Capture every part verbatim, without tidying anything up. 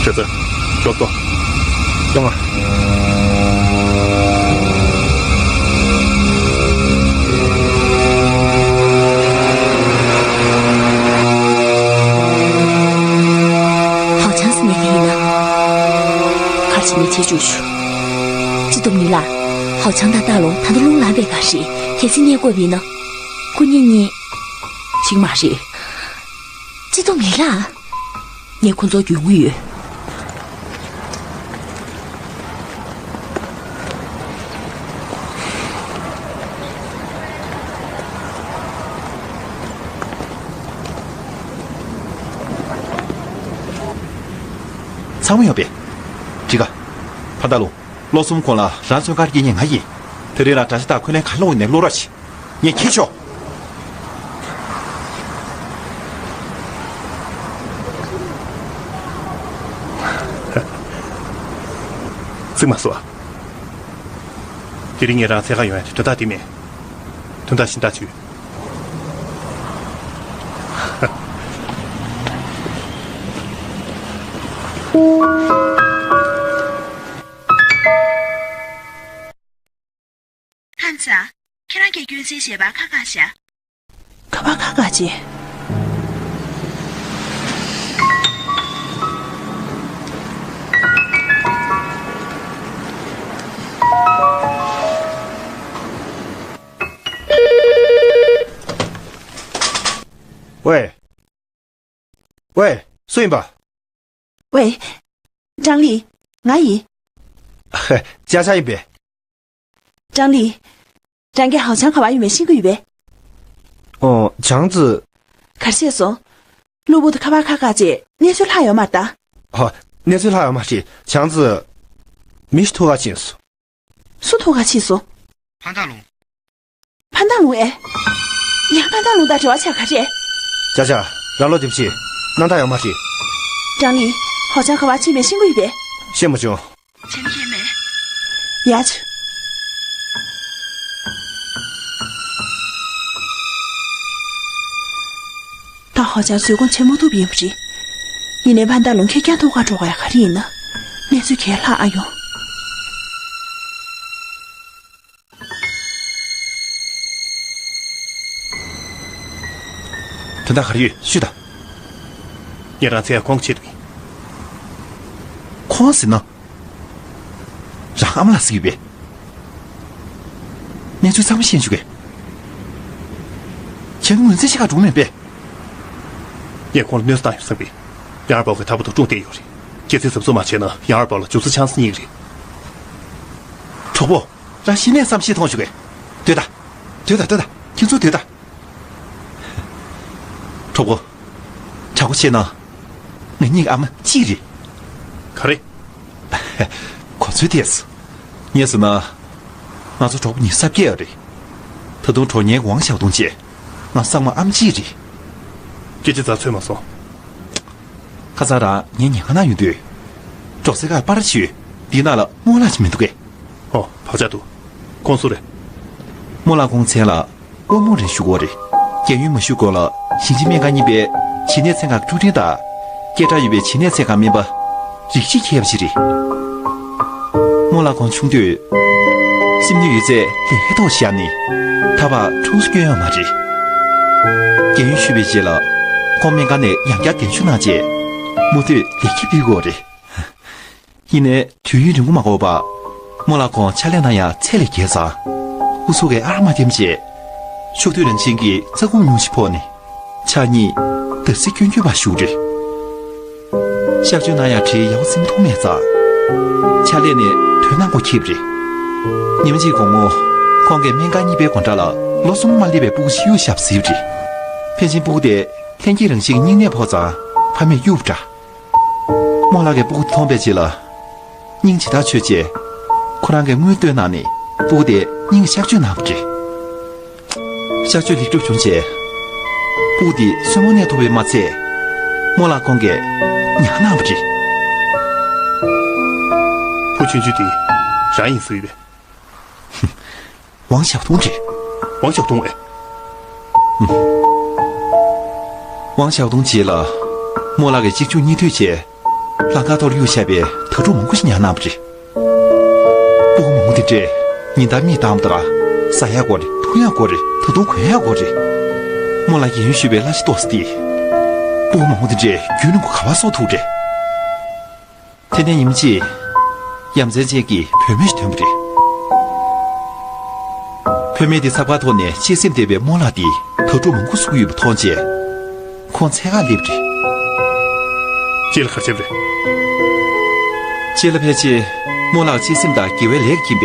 ཁྱོད་ཚོ། ཤོག་ཏོ། ཡོང་ང་། ཧའོ་ཆང་ཟེར་མཁན་ཡིན་ན། ག་རེ་བྱས་ནས་བྱེད་བཅུག་ཞུ། སྤྱི་སྡོམ་ལི་ལགས། ཧའོ་ཆང་དང་ཏཱ་ལུང་ད་དུང་རླུང་ལངས་པའི་སྒང་རེད། གལ་སྲིད་རྙེད་དགོས་པ་ཡིན་ན། སྐུ་ཉིད་གཉིས། ཅིག་མ་རེད། སྤྱི་སྡོམ་ལི་ལགས། ངས་ཁོ་ཚོར་རྒྱུས་མངའ་ཡོད། ཚང་མ་ཡོད་པས། འགྲིག་ག། ཕ་ཏཱ་ལུང་། ལོ་གསུམ་གོང་ལ་རང་བཙོན་ཁང་སྐྱེལ་མཁན་ང་ཡིན། དེ་རིང་ལ་དགྲ་ཤ་དང་འཁོན་ལན་ག་ལ་འོག་ནས་སློག་རོགས་བྱེད། ངས་ཁྱེར་ཤོག། ཚིག་མ་གསོ། དེ་རིང་ངས་རང་འཚོལ་ག་ཡོང་ཡ་དེ་དོན་དག་དེ་མིན། དོན་དག་གཞན་དག་ཅིག་ཡོད། ཧན་ཚ། ཁྱེད་རང་གི་སྐྱོན་ཆའི་ཞལ་པར་ཁ་བཀག་བཞག། ཁ་པར་ཁ་བཀག་བྱས། ཝེ། ཝེ། སུ་ཡིན་པ། ཝེ། ཀྲང་ལི། ང་ཡིན། ཅཱ་ཅཱ་ཡིན་པས། ཀྲང་ལི། རང་གིས་ཧའོ་ཆང་ག་པར་ཡོད་མེད་ཤེས་ཀྱི་ཡོད་པས། ཨོ། ཆང་ཙི། ག་རེ་བྱས་སོང་། གློ་བུར་དུ་ཁ་པར་ཁ་བཀག་བྱས་གནས་ཚུལ་ལྷག་ཡོད་མ་རེད་ད། ཧ། གནས་ཚུལ་ལྷག་ཡོད་མ་རེད། ཆང་ཙི། མི་ཞིག་ཐུག་ག་ཕྱིན་སོང་། སུ་ཐུག་ག་ཕྱིན་སོང་། ཕན་ཐང་ལུང་། ཕན་ཐང་ལུང་ཨེ། ཡང་ཕན་ཐང་ལུང་དང་འབྲེལ་བ་ཆགས་ག་རེད། ཅཱ་ཅཱ། རང་ལོ་དེབ་ཕྱིན། སྣང་དག་ཡོད་མ་རེད། ཀྲང་ལི། ཧའོ་ཆང་ག་པར་ཕྱིན་མེད་ཤེས་ཀྱི་ཡོད་པས། ཤེས་མ་བྱུང་། བྱེད་མཁན་མེད། ཡ་ཆུ། ད་ཧའོ་ཆང་བཟོད་སྒོམ་བྱེད་མ་ཐུབ་ཡིན་པ་རེད། ཡིན་ནའི་ཕན་ཐང་ལུང་ཁེར་རྐྱང་ཐུག་ག་འགྲོ་ག་ཡ་ག་རེ་ཡིན་ན། གནས་ཚུལ་གང་ལྷག་ཨ་ཡོང་། དོན་དག་ག་རེ་ཡོད་ཤོད་དང་། ངས་རང་འཚོལ་ཡ་ཁོང་གི་ཆེད་དུ་ཡིན། ཁོང་ཟེར་ན། རང་ཨ་མ་ལགས་ཟེར་གྱི་ཡོད་པས། གནས་ཚུལ་ཚང་མ་ཤེས་བཅུག་གས། ཁྱེད་ངོས་འཛིན་བྱེད་ག་འགྲོ་མེད་པས། ངས་ཁོང་ལ་གནོད་འཚེ་བཏང་ཡོད་བསམ་པས། ཡང་ཧར་པའོ་གིས་ད་བར་དུ་བཀྲོངས་བསྡད་ཡོད་རེད། ཁྱེད་ཚོས་གཟབ་གཟབ་མ་བྱས་ན་ཡང་ཧར་པའོ་ལ་མགྱོགས་ཚད་ཆང་ས་རྙེད་ཀྱི་རེད། གྲོགས་པོ། རང་གཞི་ནས་བསམ་ཤེས་ཐོངས་ཞུ་གས། སྡོད་ད། སྡོད་ད་སྡོད་ད། ཁྱེད་ཚོ་སྡོད་ད། གྲོགས་པོ། དྲག་པོ་བྱས་ན། ང་གཉིས་ཀྱི་ཨ་མ་གཅིག་རེད། ག་རེ། གོ་ཚོད་ཐེབས། ངས་ཟེར་ན། ང་ཚོ་གྲོགས་པོ་ཉི་ཤུ་རྩ་བརྒྱད་རེད། ད་དུང་གྲོགས་ངའི་ཝང་ཞའོ་ཏུང་བྱས། ང་སྲང་མ་ཨ་མ་གཅིག་རེད། སྐད་ཆ་རྩ་ཚོད་མ་སོང་། ཁ་སང་རང་ངའི་ཉལ་ཁང་ནང་ཡོང་དུས། གྲོགས་སེ་གར་པར་ཞུས། འདི་ནང་ལ་རྨོ་ལགས་ཅིག་མི་འདུག་གས། ཨོ། བག་ཆགས་འདུག་ཁོང་སུ་རེད། རྨོ་ལགས་ཁོང་མཚན་ལ། དབང་མོ་རེད་ཞུ་གི་ཡོད་རེད། རྒན་ཡོལ་མ་ཞུགས་གོང་ལ་ཞིང་ཆེན་སྨན་ཁང་གཉིས་པའི་བྱིས་ནད་ཚན་ཁག་ཀྲུའུ་ཀྲིན་དང་། སྐད་གྲགས་ཡོད་པའི་བྱིས་ནད་ཚན་ཁག་སྨན་པ་རིགས་གཅིག་མཁས་པ་ཞིག་རེད། རྨོ་ལགས་ཁོང་ཆུང་དུས་སེམས་ནུས་ཡོད་ཚད་ལས་ཀའི་ཐོག་བཞག་ནས་ད་བར་གྲངས་སུ་བསྐྱོན་ཡོད་མ་རེད། རྒན་ཡོལ་ཞུས་པའི་རྗེས་ལ་ཁོང་སྨན་ཁང་ནས་ཡང་བསྐྱར་གདན་ཞུ་གནང་རྗེས་མུ་མཐུད་ལས་ཀ་ཕུལ་གྱི་ཡོད་རེད། ཡིན་ནའི་དུས་ཡུན་རིང་པོ་མ་འགོར་བར། རྨོ་ལགས་ཁོང་ཕྱག་ལས་གནང་ཡ་ཚད་ལས་བརྒལ་ཙང་། དབུགས་སུབ་ཀྱི་ཨ་རག་མ་འཐེན་བྱས། ཕྱོགས་དུས་རང་བཞིན་གྱི་རྩ་དགུང་སྙུང་གཞི་ཕོག་ནས། ཕྱག་གཉིས་འདར་སིག་སྐྱོན་སྐྱོན་པ་ཞིག་རེད། གཤག་བཅོས་གནང་ཡ་གྲས་ཡག་པོ་ཟིན་ཐུབ་མེད་ཙང་། ཕྱག་ལས་ནས་ཐོན་གནང་དགོས་འཁེལ་བ་རེད། ཉི་མ་གཅིག་དགོང་མོ། ཁོང་གིས་སྨན་ཁང་གཉིས་པའི་སྒོ་འགྲམ་ལ་ལོ་གསུམ་མ་སླེབས་པའི་སྤུ་གུ་ཞིག་གཡུགས་བཞག་པ་གཟིགས་པ་རེད། ཕལ་ཆེར་སྤུ་གུ་དེ་ལྷན་སྐྱེས་རང་བཞིན་གྱི་སྙིང་ནད་ཕོག་ཙང་ཕ་མས་གཡུགས་པ་འདྲ། རྨོ་ལགས་ཀྱིས་སྤུ་གུ་མཐོང་བའི་རྗེས་ལ། སྙིང་ཇི་ལྟར་ཆོད་རྗེས། ཁོ་རང་གིས་དངུལ་བཏོན་གནང་ནས་སྤུ་གུ་དེ་སྙིང་གཤག་བཅོས་གནང་བ་རེད། གཤག་བཅོས་ལེགས་གྲུབ་བྱུང་རྗེས། སྤུ་གུ་དེ་གསོན་པོ་གནས་ཐུབ་པས་མ་ཚད། རྨོ་ལགས་ཁོང་གིས་ཉར་གནང་བ་རེད། བུ་ཆུང་ཆུང་དེ་རང་ཡིན་ཟེར་བས། ཝང་ཞའོ་ཏུང་རེད། ཝང་ཞའོ་ཏུང་ཨེ། ཝང་ཞའོ་ཏུང་རྗེས་ལ། རྨོ་ལགས་ཀྱིས་གཅིག་མཇུག་གཉིས་མཐུད་བྱས། ལམ་ཁ་ཐོག་ལ་གཡུགས་བཞག་པའི་དྭ་ཕྲུག་མང་པོ་ཞིག་ཉར་གནང་བ་རེད། སྤུ་གུ་མང་པོ་དེ་འདྲས་ཉིན་ལྟར་མིག་གདངས་པ་ལྟར་ཟ་ཡག་དགོས་རེད། འཐུང་ཡག་དགོས་རེད། ད་དུང་གོན་ཡག་དགོས་རེད། རྨོ་ལགས་ཀྱིས་ཡོན་ཞུས་པའི་གླ་ཆ་ཏོག་ཙམ་དེས་སྤུ་གུ་མང་པོ་དེ་འདྲས་རྒྱུན་རིང་པོ་ག་པར་གསོ་ཐུབ་རེད། དེ་ནས་ཉིན་གཅིག་ཡ་མཚན་ཅན་གྱི་བུད་མེད་ཞིག་ཐོན་པ་རེད། བུད་མེད་དེ་ཚབ་ཁང་ཐོག་ནས་གཅེས་སེམས་ལྡན་པའི་རྨོ་ལགས་དེས་དྭ་ཕྲུག་མང་པོ་བཟུང་གི་ཡོད་པ་མཐོང་རྗེས། ཁོང་འཚོལ་གར་སླེབས་པ་རེད། ཁྱེད་ལ་ག་རེ་བྱས་པ་རེད། ཕྱི་ལ་ཕལ་ཆེར་རྨོ་ལགས་གཅེས་སེམས་དང་དགེ་བའི་ལས་ཀྱིས་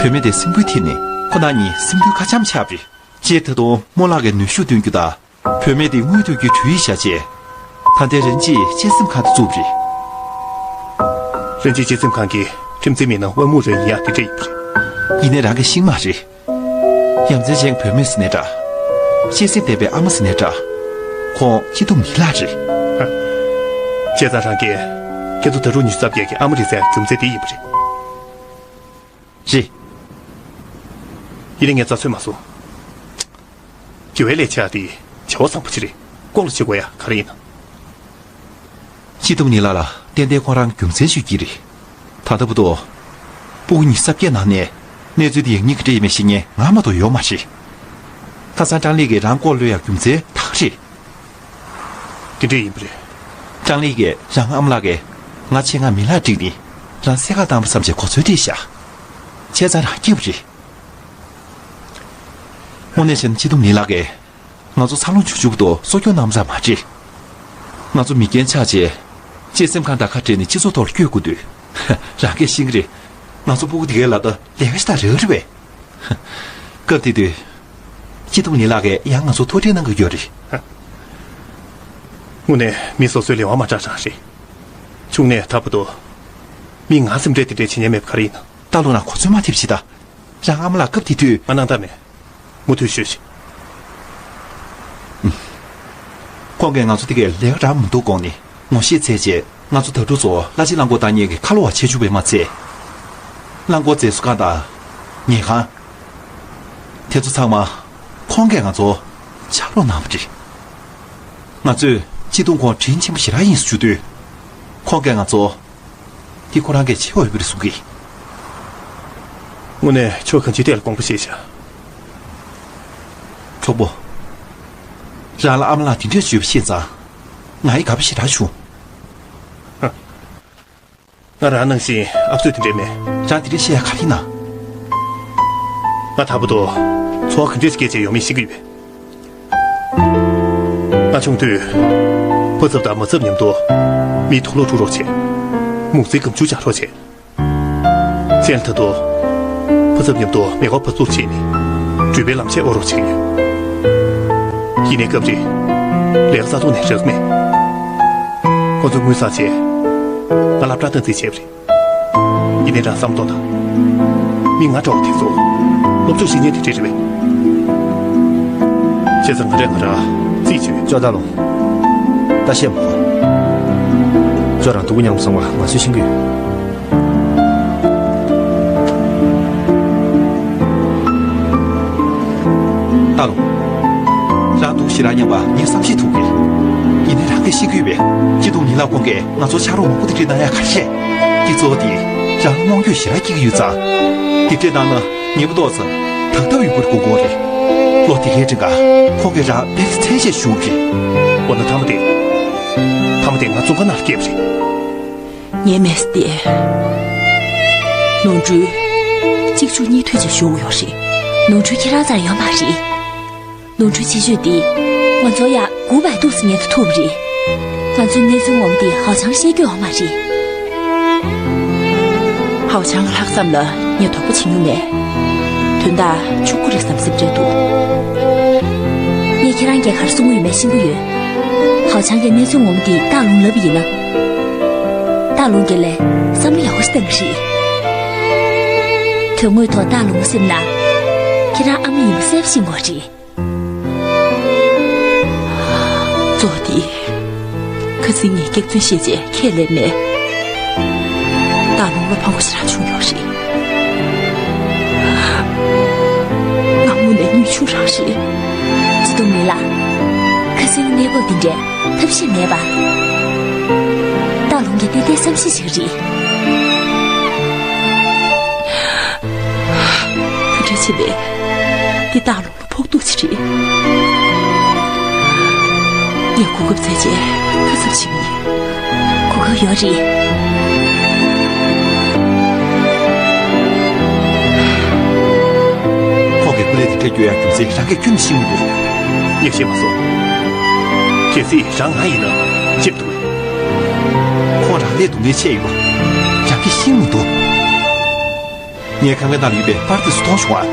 ཁེངས་པས། བུད་མེད་དེ་སེམས་འགུལ་ཐེབས་ནས་ཁོ་རྣམ་གཉིས་སེམས་མཐུན་ཁ་འཆམ་ཆགས་པ་རེད། སྤྱིར་ད་དུང་རྨོ་ལགས་ཀྱི་ནུས་ཤུགས་སྟོན་རྒྱུ་དང་། བུད་མེད་དེ་དངུལ་སྟོན་རྒྱུའི་གྲོས་ཡིག་བཞག་རྗེས། ད་ལྟའི་རན་ཅིས་གཅེས་སེམས་ཁང་དེ་བཙུགས་པ་རེད། རན་ཅིས་གཅེས་སེམས་ཁང་གི་ཁྲིམས་འཛིན་མི་སྣ་ཝེ་མུའུ་རེན་ཡིན་ཡག་དེ་འདྲ་ཡིན་པ་རེད། ཡིན་ནའི་རང་གིས་ཤེས་ཀྱི་མ་རེད། ཡ་མཚན་ཅན་བུད་མེད་ཟེར་ནའི་འདྲ། གཅེས་སེམས་ལྡན་པའི་ཨ་མ་ཟེར་ནའི་འདྲ། ཁོང་སྐྱིད་སྡུག་ནི་ལགས་རེད། ཧ། བྱས་ཙང་རང་གིས་ཁྱེད་ཚོ་དྭ་ཕྲུག་ཉི་ཤུ་རྩ་བརྒྱད་ཀྱི་ཨ་མ་རེད་ཟེར་རྒྱུ་མཚན་དེ་ཡིན་པ་རེད། རེད། ཡིན་ནའི་ངས་རྩ་ཚོད་མ་སོང་། དགེ་བའི་ལས་བྱ་དེ་བྱ་བ་བཟང་པོ་ཅིག་རེད། ལྐོག་ལ་བྱེད་དགོས་ཡ་ག་རེ་ཡིན་ནམ། སྐྱིད་སྡུག་ནི་ལགས་ལ་ཏན་ཏན་ཁོ་རང་རྒྱུ་མཚན་ཞིག་ཡོད་ཀྱི་རེད། ད་ལྟ་བར་དུ། སྤུ་གུ་ཉི་ཤུ་རྩ་བརྒྱད་ནང་ནས་གནས་ཚུལ་དེ་ཡག་ཉེས་ག་འདྲ་ཡིན་མིན་ཤེས་མཁན་ང་མ་གཏོགས་ཡོད་མ་རེད། ཁ་སང་ཀྲང་ལི་གིས་རང་ལྐོག་གློད་ཡག་རྒྱུ་མཚན་ད་ག་རེད། དེ་འདྲ་ཡིན་པ་རེད། ཀྲང་ལི་གིས་རང་ཨ་མ་ལགས་ཀྱིས་ང་ཆེད་མངགས་མི་ལ་བསྒྲིགས་ནས་རང་བསད་ག་བཏང་བ་བསམ་བྱས་གོ་འཛོལ་སྤྲད་བཞག་བྱས་ཙང་རང་སྐྱིད་པ་རེད། དངོས་གནས་བྱས་ན་སྐྱིད་སྡུག་ནི་ལགས་ཀྱིས་ང་ཚོ་འཚར་ལོངས་བྱུང་བྱུང་བར་དུ་གསོ་སྐྱོང་གནང་བ་ཙམ་མ་རེད། ང་ཚོ་མི་རྒན་ཆགས་རྗེས་གཅེས་སེམས་ཁང་དང་ཁ་བྲལ་ནས་སྤྱི་ཚོགས་ཐོག་ལ་བསྐྱོད་དགོས་དུས། རང་གིས་ཤེས་ཀྱི་རེད། ང་ཚོ་སྤུ་གུ་དེ་གའི་ལ་ད་ལས་ཀ་ཞིག་ད་རེ་བ་རེད་པས། སྐབས་དེ་དུས། སྐྱིད་སྡུག་ནི་ལགས་ཀྱིས་ཡང་ང་ཚོ་ཐུགས་ཁྲལ་གནང་གི་ཡོད་རེད། དངོས་གནས་མི་སོ་སོའི་ལས་དབང་མ་དྲག་དྲག་རེད། ཆུང་ནས་ད་བར་དུ། མི་ང་སེམས་ཁྲལ་དེ་འདྲས་བྱེད་མཁན་མེད་པ་ག་རེ་ཡིན་ནམ། ད་ལོ་ན་གོ་ཚོད་མ་ཐེབས་ཤིག་ད། རང་ཨ་མ་ལགས་སྐབས་དེ་དུས། ང་སྣང་དག་མེད། མུ་མཐུད་ཤོད་ཤིག་ཁོང་གིས་ང་ཚོ་དེ་གའི་ལས་ཀ་རག་མི་འདུག་དགོངས་ནས་ངོ་ཤེས་བཙལ་རྗེས་ང་ཚོ་དྭ་ཕྲུག་ཚོ་གླ་ཆ་རླངས་འཁོར་བཏང་མཁན་གྱི་ཁ་ལོ་བ་བྱེད་བཅུག་པས་མ་ཚད། རླངས་འཁོར་འཛེག་བཟོ་ཁང་དང་། ཉལ་ཁང་། དེ་ཚོ་ཚང་མ་ཁོང་གིས་ང་ཚོ་ཕྱག་རོགས་གནང་བ་རེད། ང་ཚོས་སྐྱིད་སྡུག་ཁོང་དྲིན་ཆེན་པོ་ཞེ་དྲག་ཡིན་ཟེར་ཞུ་དུས། ཁོང་གིས་ང་ཚོ། འདི་ཁོ་རང་གིས་བྱེད་འོས་པ་རེད་གསུང་གི། དངོས་གནས་ཕྱོགས་གང་ཅིའི་ཐད་ལ་དགོངས་པ་བཞེས་ཤག་གྲོགས་པོ། རང་ལ་ཨ་མ་ལགས་དེ་འདྲས་བརྗོད་པ་ཤེས་ཙང་། ང་ཡི་དགའ་པོ་ཞེ་དྲག་བྱུང་། ང་རང་ནང་བཞིན་ཨབ་སོས་དེ་འདྲས་མེད། རང་དེ་འདྲས་བཤད་ཡ་ག་རེ་ཡིན་ན། ང་ད་བར་དུ་འཚོ་བ་ག་འདྲས་སྐྱེལ་བྱས་ཡོང་མིན་ཤེས་ཀྱི་ཡོད་པས། ང་ཆུང་དུས། ཕ་ཚབ་དང་མ་ཚབ་མཉམ་དུ་མིའི་དུག་ལོག་འཁྲུ་རོགས་བྱས། མུག་རྫིའི་སྒམ་ཆུང་སྦྱར་རོགས་བྱས། མཚན་ལ་ད་དུང་། ཕ་ཚབ་མཉམ་དུ་མེ་འཁོར་བབས་ཚུགས་བྱས་ནས། འགྲུལ་པའི་ལམ་ཆས་དབོར་རོགས་བྱས་ཡོད། ཡིན་ནའི་སྐབས་རེ། ལས་ཀ་ས་ཐོག་ནས་རག་མེད། ཁོ་ཚོས་དངུལ་བསགས་བྱས། ང་སློབ་གྲྭ་བཏང་རྩིས་བྱས་པ་རེད། ཡིན་ནའི་རང་བསམ་བློ་བཏང་དང་། མི་ང་འདྲ་བ་དེ་ཚོ་སློབ་སྦྱོང་ཤེས་མཁན་དེ་འདྲས་རེད་པས། བྱས་ཙང་ང་རང་ང་རང་རྩིས་བྱས་པས། ཅོ་ཏ་ལུང་། ད་བཤད་མ་དགོས། ཁྱོད་རང་སྡུག་གུ་མཉམ་སོང་བ་ང་ཚོས་ཤེས་ཀྱི་ཡོད། ཏ་ལུང་། རང་སྡུག་ཞེ་དྲག་མཉམ་པ་ངས་བསམ་ཤེས་ཐུབ་གི། ཡིན་ནའི་རང་གིས་ཤེས་ཀྱི་ཡོད་པས། སྐྱིད་སྡུག་ཉིན་ལ་ཁོང་གིས་ང་ཚོར་ཕྱག་རོགས་མང་པོ་དེ་འདྲས་གནང་ཡ་ག་རེ་བྱས། དེ་གཙོ་བོ་དེ་རང་ལ་རྨོངས་འགྱོད་ཞེ་དྲག་སྐྱེ་གི་ཡོད་ཙང་། དེ་འདྲས་གནང་ན་ཉེས་པོ་ཏོག་ཙམ་དག་ཐབས་ཡོད་པར་དགོངས་ཀྱི་ཡོད་རེད། ལོ་དེ་གའི་རིང་ག་ཁོང་གིས་རང་དཔེ་ཚེ་ཚད་བཅད་ཞུ་གི་རེད། འོ་ན་མཐའ་མ་དེ། མཐའ་མ་དེ་ང་བཙོན་ཁང་ནང་ལ་སྐྱེལ་བ་རེད། ངའི་མེས་དེ། ནོར་འཁྲུལ། གཅིག་མཇུག་གཉིས་མཐུད་ཅིག་ཞུ་དགོས་ཡོད་རེད། ནོར་འཁྲུལ་ཁྱེད་རང་རྩར་ཡོད་མ་རེད། ནོར་འཁྲུལ་ཆེ་ཤོས་དེ། ང་ཚོ་ཡ་གུ་བའི་ཏུག་སི་ཉལ་དུ་ཐུག་པ་རེད། ང་ཚོའི་གནས་ཚུལ་ངོ་མ་དེ་ཧའོ་ཆང་ལ་བཤད་རྒྱུ་ཡོད་མ་རེད། ཧའོ་ཆང་གི་ལྷག་བསམ་ལ་ངས་དོགས་པ་བྱེད་མྱོང་མེད། དོན་དག་ཆུང་ཀུ་རེད་བསམ་སེམས་ཁྲལ་འདུག་ངས་ཁྱེད་རང་གིས་ག་རེ་གསུང་གི་ཡོད་མེད་ཤེས་ཀྱི་ཡོད། ཧའོ་ཆང་གིས་གནས་ཚུལ་ངོ་མ་དེ་ཏཱ་ལུང་ལབ་པ་ཡིན་ན། ཏཱ་ལུང་གིས་ལས་བསམ་བློ་ཡག་པོ་ཞིག་གཏང་གི་རེད། དོན་དངོས་ཐོག་ཏཱ་ལུང་སེམས་ན། ཁྱེད་རང་ཨ་མ་ཡིན་པ་གསལ་པོ་ཤེས་དགོས་རེད། གཙོ་བོ་དེ། ཁ་སང་ངས་སྐྱག་རྫུན་བཤད་རྗེས་ཁས་ལེན་མེད། ཏཱ་ལུང་བློ་ཕམ་པོ་ཞེ་དྲག་བྱུང་ཡོད་རེད། ང་དངོས་གནས་ནུས་ཆུང་རང་རེད། སྐྱིད་སྡུག་མིན་ལ། ཁ་སང་གནས་བབ་འདི་འདྲའི་ཐབས་ཤེས་མེད་པ། ད་ སྟག་ལུང་གི་ཏན་ཏན་བསམ་ཤེས་ཤིག་རེད། ཕུ་ཁྲེ་ཆེ་བས་འདི་སྟག་ལུང་ལ་ཕོག་ཐུག་ཅིག་རེད། ངས་གོ་སྐབས་བཙལ་རྗེས་ཐུགས་འཚབ་བྱེད་མི་ཉན། གོ་སྐབས་ཡོད་རེད། ཁོང་གི་སྐུ་ལས་དེ་འདྲ་སྐྱོ་ཡག་རྒྱུ་མཚན་རང་གིས་ཁྱོན་ནས་ཤེས་ཀྱི་མི་འདུག་ངས་ཤེས་མ་སོང་། གལ་སྲིད་རང་ང་ཡིན་ན་ཤེས་མི་འདུག་ཁོང་རང་ལས་སྡུག་བསྔལ་ཆེ་ཡོད་པ་རང་གིས་ཤེས་མི་འདུག་ངས་ཁང་པའི་ནང་ལ་ཡོད་པའི་པར་དེ་ཚོ་མཐོང་བྱུང་ཨ།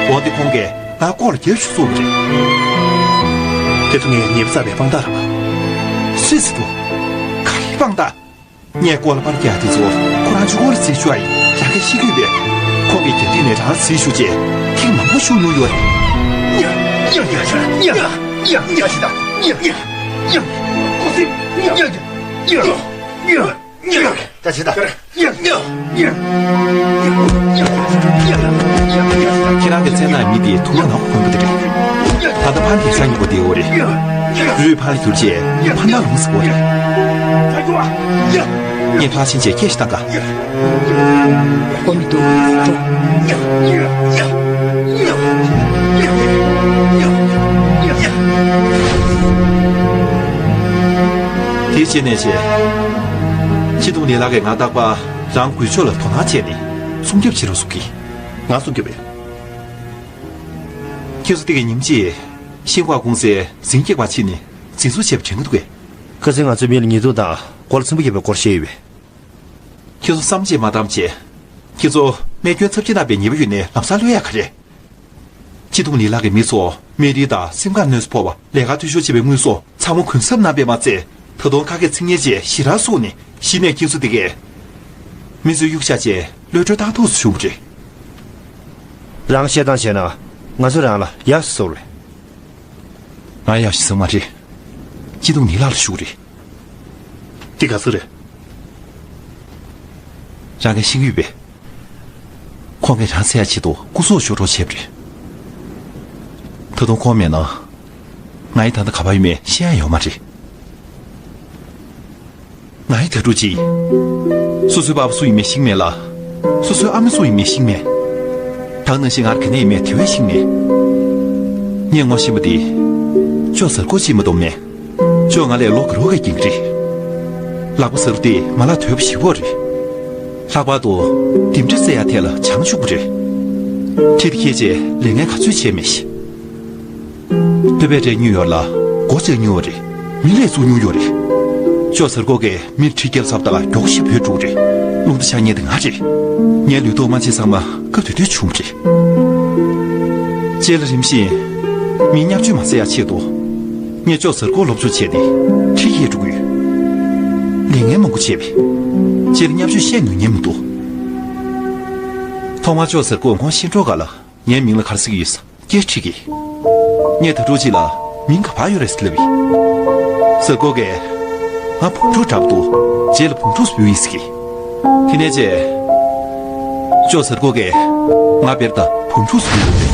འོ་དེ་ཁོང་གིས་ང་ལྐོག་ལ་རྒྱབ་ཤིག་བཙུགས་པ་རེད། དེ་ཚོ་ངས་ཉེས་པ་བསགས་པའི་དཔང་རྟགས་རེད་པ། སུས་ཟེར་འདུག་ག་རེ་དཔང་རྟགས། ངས་ལྐོག་ལ་པར་རྒྱག་དེ་ཚོ་ཁོ་རང་ཆུ་ཁོལ་ལ་བརྩི་ཆོག་ཨ་ཡིན་རང་གིས་ཤེས་ཀྱི་ཡོད་པས། ཁོང་གིས་རྒྱ་ཁྲིད་ནས་རང་ལ་བརྩི་ཞུ་རྗེས་ཐེངས་མང་པོ་ཞུ་མྱོང་ཡོད་རེད། ཡ་ཡ་ཡ་ཡ་ཡ་ཡ་ཡ་ཡ་ཡ། ཁོ་སེམས་ཡ་ཡ་ཡ་ཡ་ཡ་ཡ། ད་ཇི་ལྟར། ཁྱེད་རང་གི་བཙན་ནག་མི་དེའི་ཐུགས་ལ་ནག་པོ་གོན་པོ་དེ་རེད། ད་ལྟ་ཕ་གི་ས་ཉིན་པོ་དེའི་འོ་རེད། རུས་ཕ་ལ་གྱུར་རྗེས་ཕ་ནག་ལུང་ཟེར་བོ་རེད། ངས་ཕར་ཕྱིན་རྗེས་སྐད་ཞིག་བཏང་ག་འོ་མི་འདུག་འགྲོ། དེ་རྗེས་ནས་བྱས། ཆི་ཏུང་ལི་ལགས་ཀྱིས་ང་རྟག་པར་རང་འགུལ་ཕྱོགས་ལ་དོ་སྣང་བྱས་ནས་སྲུང་སྐྱོབ་བྱེད་རོགས་གསུང་གི་ང་སྲུང་སྐྱོབ་པས། ཁྱེད་ཚོ་འདི་གའི་ཉིན་གཅིག་ཤིན་ཧྭ་ཀུང་སིའི་ཟིང་སྐྱེག་པ་ཕྱིན་ནས་འཛིན་བཟུང་བྱས་པ་དྲན་གྱི་འདུག་གས། ཁ་སང་ང་ཚོའི་མི་ལ་ཉེས་རྡུང་དང་མགོ་ལ་ཚིམ་པ་བརྒྱབ་པའི་སྐོར་བཤད་ཡོད་པས། ཁྱེད་ཚོ་བསམ་གྱིས་མ་གཏམ་བྱས། ཁྱེད་ཚོ་རྨས་སྐྱོན་ཚབས་ཆེན་བཏང་པའི་ཉེས་པ་ཡོད་ནའི་ལམ་སང་གློད་ཡག་ག་རེ། ཆི་ཏུང་ལི་ལགས་ཀྱི་མི་ཚོ་རྨ་རིལ་དང་སེམས་ཁམས་གནོད་འཚེ་ཕོག་པ་ལས་ཀ་འཐུས་ཤོར་བྱས་པའི་དངོས་ཟོག་ཚང་མ་གུན་གསབ་གནང་པས་མ་ཚད་ད་དུང་ཁ་སྐད་ཚིག་ངན་བཅས་ཞེ་དྲག་གསུངས་ནས་གཞི་ནས་ཁྱེད་ཚོ་འདི་གས་མི་ཚོའི་གཡུག་བཞག་བྱས་གློད་གྲོལ་བཏང་ཐུབ་སུ་བྱུང་བ་རེད། རང་བཤད་སྟངས་བྱས་ན་ང་ཚོ་རང་ལ་ཡག་སུ་བཟོ་རེད། ང་ཡག་ཞིག་བཟོ་མ་རེད། ཆི་ཏུང་ལི་ལགས་ལ་ཞུ་གི་རེད། འདི་ག་ཚོད་རེད། རང་གིས་ཤེས་ཀྱི་ཡོད་པས། ཁོང་གིས་རང་བསད་ཡག་ཆེད་དུ་སྐུ་སྲོག་ཤོར་རོགས་བྱས་པ་རེད། ད་དུང་ཁོང་མེད་ན། ང་ཡི་ད་ལྟ་ག་པར་ཡོད་མེད་ཤེས་ཡག་ཡོད་མ་རེད། ང་ཡི་དྭ་ཕྲུག་གཅིག་སོ་སོའི་པ་ཕ་སུ་ཡིན་མེད་ཤེས་མེད་ལ། སོ་སོའི་ཨ་མ་སུ་ཡིན་མེད་ཤེས་མེད། ད་ག་ནང་བཞིན་ང་ག་ནས་ཡིན་མེད་དེ་བས་ཤེས་མེད། ངས་ངོ་ཤེས་པ་འདི། ཅོ་གཟར་ཀོ་གཅིག་མ་གཏོགས་མེད། ཅོ་ང་ལས་ལོ་དགུ་རོགས་ཀྱི་རྒན་རེད། ལག་པ་གཟར་དེ་མ་ལག་དོད་པོ་ཞེ་པོ་རེད། ལྷག་པར་དུ་འདེམས་སྒྲ་བསད་ཡག་ཐད་ལ་བྱང་ཆུབ་པོ་རེད། ཁྲིད་དེ་ཁྱེད་ཀྱིས་ལས་ངན་ག་ཚོད་བྱས་མེད་ཤི། སྟོད་པས་རེད་མྱོང་ཡོད་ལ་སྒོ་ཕྱེ་མྱོང་བ་རེད། མི་ལས་བཙུགས་མྱོང་ཡོད་རེད། ཅོ་གཟར་ཀོ་གིས་མི་ཁྲིད་རྒྱལ་ཚབ་དང་མགྱོགས་ཤིག་བུད་འགྲོ་རེད། རླུང་རྟ་ཆག་མཁན་དེ་ང་རེད། ངའི་ལུས་ཐོག་རྨ་ཆེན་ཚང་མ་སྐབས་དེ་དུས་བྱུང་རེད། རྗེས་ལ་རིམ་བཞིན། མི་བརྙས་བཅོས་མ་བྱེད་ཡག་ཆེད་དུ། ངས་ཅོ་གཟར་ཀོ་སློབ་སྦྱོང་བྱས་ཏེ་ཁྲིད་ཡག་འགྲོ་གི་ཡོད། ལས་ངན་མང་པོ་བྱས་པས། རྗེས་ལ་བརྙས་བཅོས་བཤད་ནུས་ཉན་མི་འདུག་ཐོག་མར་ཅོ་གཟར་ཀོ་ཁོང་ཤི་འགྲོ་ག་ལ་ངའི་མིང་ལ་ག་རེ་ཟེར་གྱི་ཡོད་ཟེར་སྐད་དྲིས་ཀྱིས། ངས་དྭ་ཕྲུག་ཅིག་ལ་མིང་ག་པར་ཡོད་རེད་ཟེར་ལབ་ཡིན། གཟར་ཀོ་གིས། ང་བུམ་ཕྲུག་འདྲ་པོ་འདུག་རྗེས་ལ་བུམ་ཕྲུག་སུ་ཡིན་ཟེར་གྱིས། དེ་ནས་རྗེས། ཅོ་གཟར་ཀོ་གིས་ང་བེར་དང་བུམ་ཕྲུག་སུ་ཡིན་ཟེར།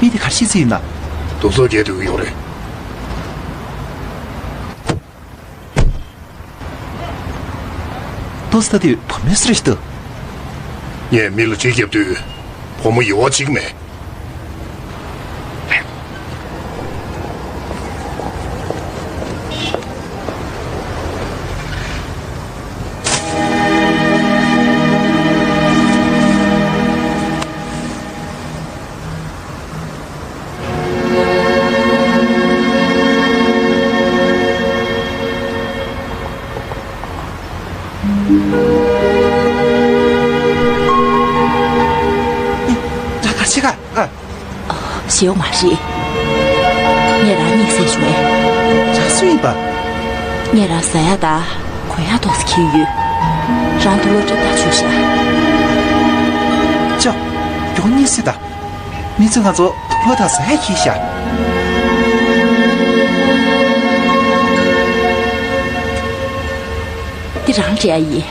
མི་དེ་ག་རེ་བྱེད་རྩིས་ཡིན་ན། དུག་སོགས་རྒྱག་འདོད་ཀྱི་ཡོད་རེད། ཏོ་སི་ད་དེ་བུ་མོའི་སུ་རེད་ཤི་ཏུ། ངས་མི་ལ་གྲི་བརྒྱབ་དུས། བུ་མོ་ཡོད་པ་གཅིག་མེད། ད་ག་ཞིག་ག་ཨ། ཞེའུ་མ་རེད། ངས་རང་གཉིད་སད་བྱུང་ངས། རང་སུ་ཡིན་པ། ངས་རང་ཟ་ཡག་དང་གོན་ཡག་ཏོག་ཙམ་འཁྱེར་ཡོད། རང་དུག་ལོག་སྤྲད་ད་བྱོས་ཤག་ཅོ། མགྱོགས་གཉིད་སད་ད། མི་ཚོས་ང་ཚོ་དུག་ལོག་དང་ཟ་ཡག་འཁྱེར་ཤག་འདི་རང་སྤྲད་ཡག་ཡིན།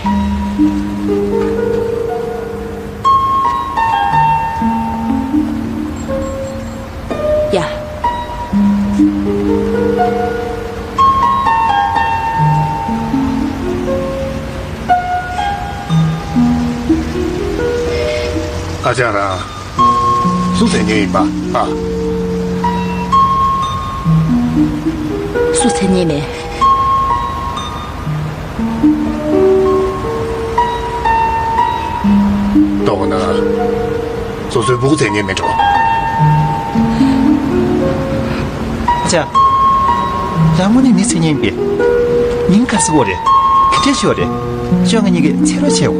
ཨ་ཅག་རང་སུ་མཚན་སྙན་ཡིན་པ། ཨ། སུ་མཚན་སྙན་མེད། མདོར་ན། སོ་སོའི་བུ་གུ་མཚན་སྙན་མེད་འགྲོ། ཨ་ཅག་རང་དངོས་གནས་མི་མཚན་སྙན་པས། མིང་ག་རེ་ཟེར་གོ་རེད། ག་འདྲས་ཤོག་རེད། ཅོ་ང་གཉིས་ཀས་འཚོལ་རོགས་བྱེད་འོ།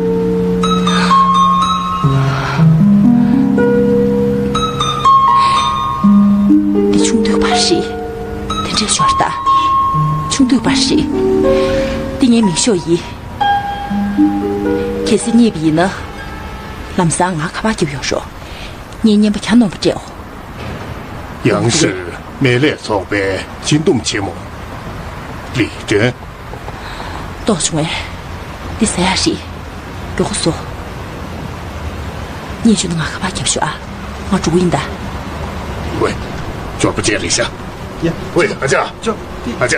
འདི་ཆུང་དུས་པར་རེད། དེ་འདྲས་ཤོར་ད། ཆུང་དུས་པར་རེད། འདི་ངའི་མིང་ཤོག་ཡིན། གལ་སྲིད་རྙེད་པ་ཡིན་ན། ལམ་སང་ང་ཁ་པར་རྒྱབ་ཡོང་རོགས། ངས་རྔན་པ་གྱ་ནོམ་པ་སྤྲད་འོ། ཡང་ཞིག་སྨན་ལས་ཚོགས་པའི་སྤྱི་འདོམས་ཆེན་མོ། ལི་ཀྲན། ལྟོགས་བྱུང་བས། འདི་ཟ་ཡག་རེད། མགྱོགས་པོ་ཟོ། རྙེད་བྱུང་ན་ང་ཁ་པར་རྒྱབ་ཤོག་ཨ། ང་འགྲོ་གི་ཡིན་ད། ཝེ། འབྱོར་པ་ཅན་རེད་ཤག་ཡ། ཝེ་ཨ་ཅག་ཅོ། ཨ་ཅག་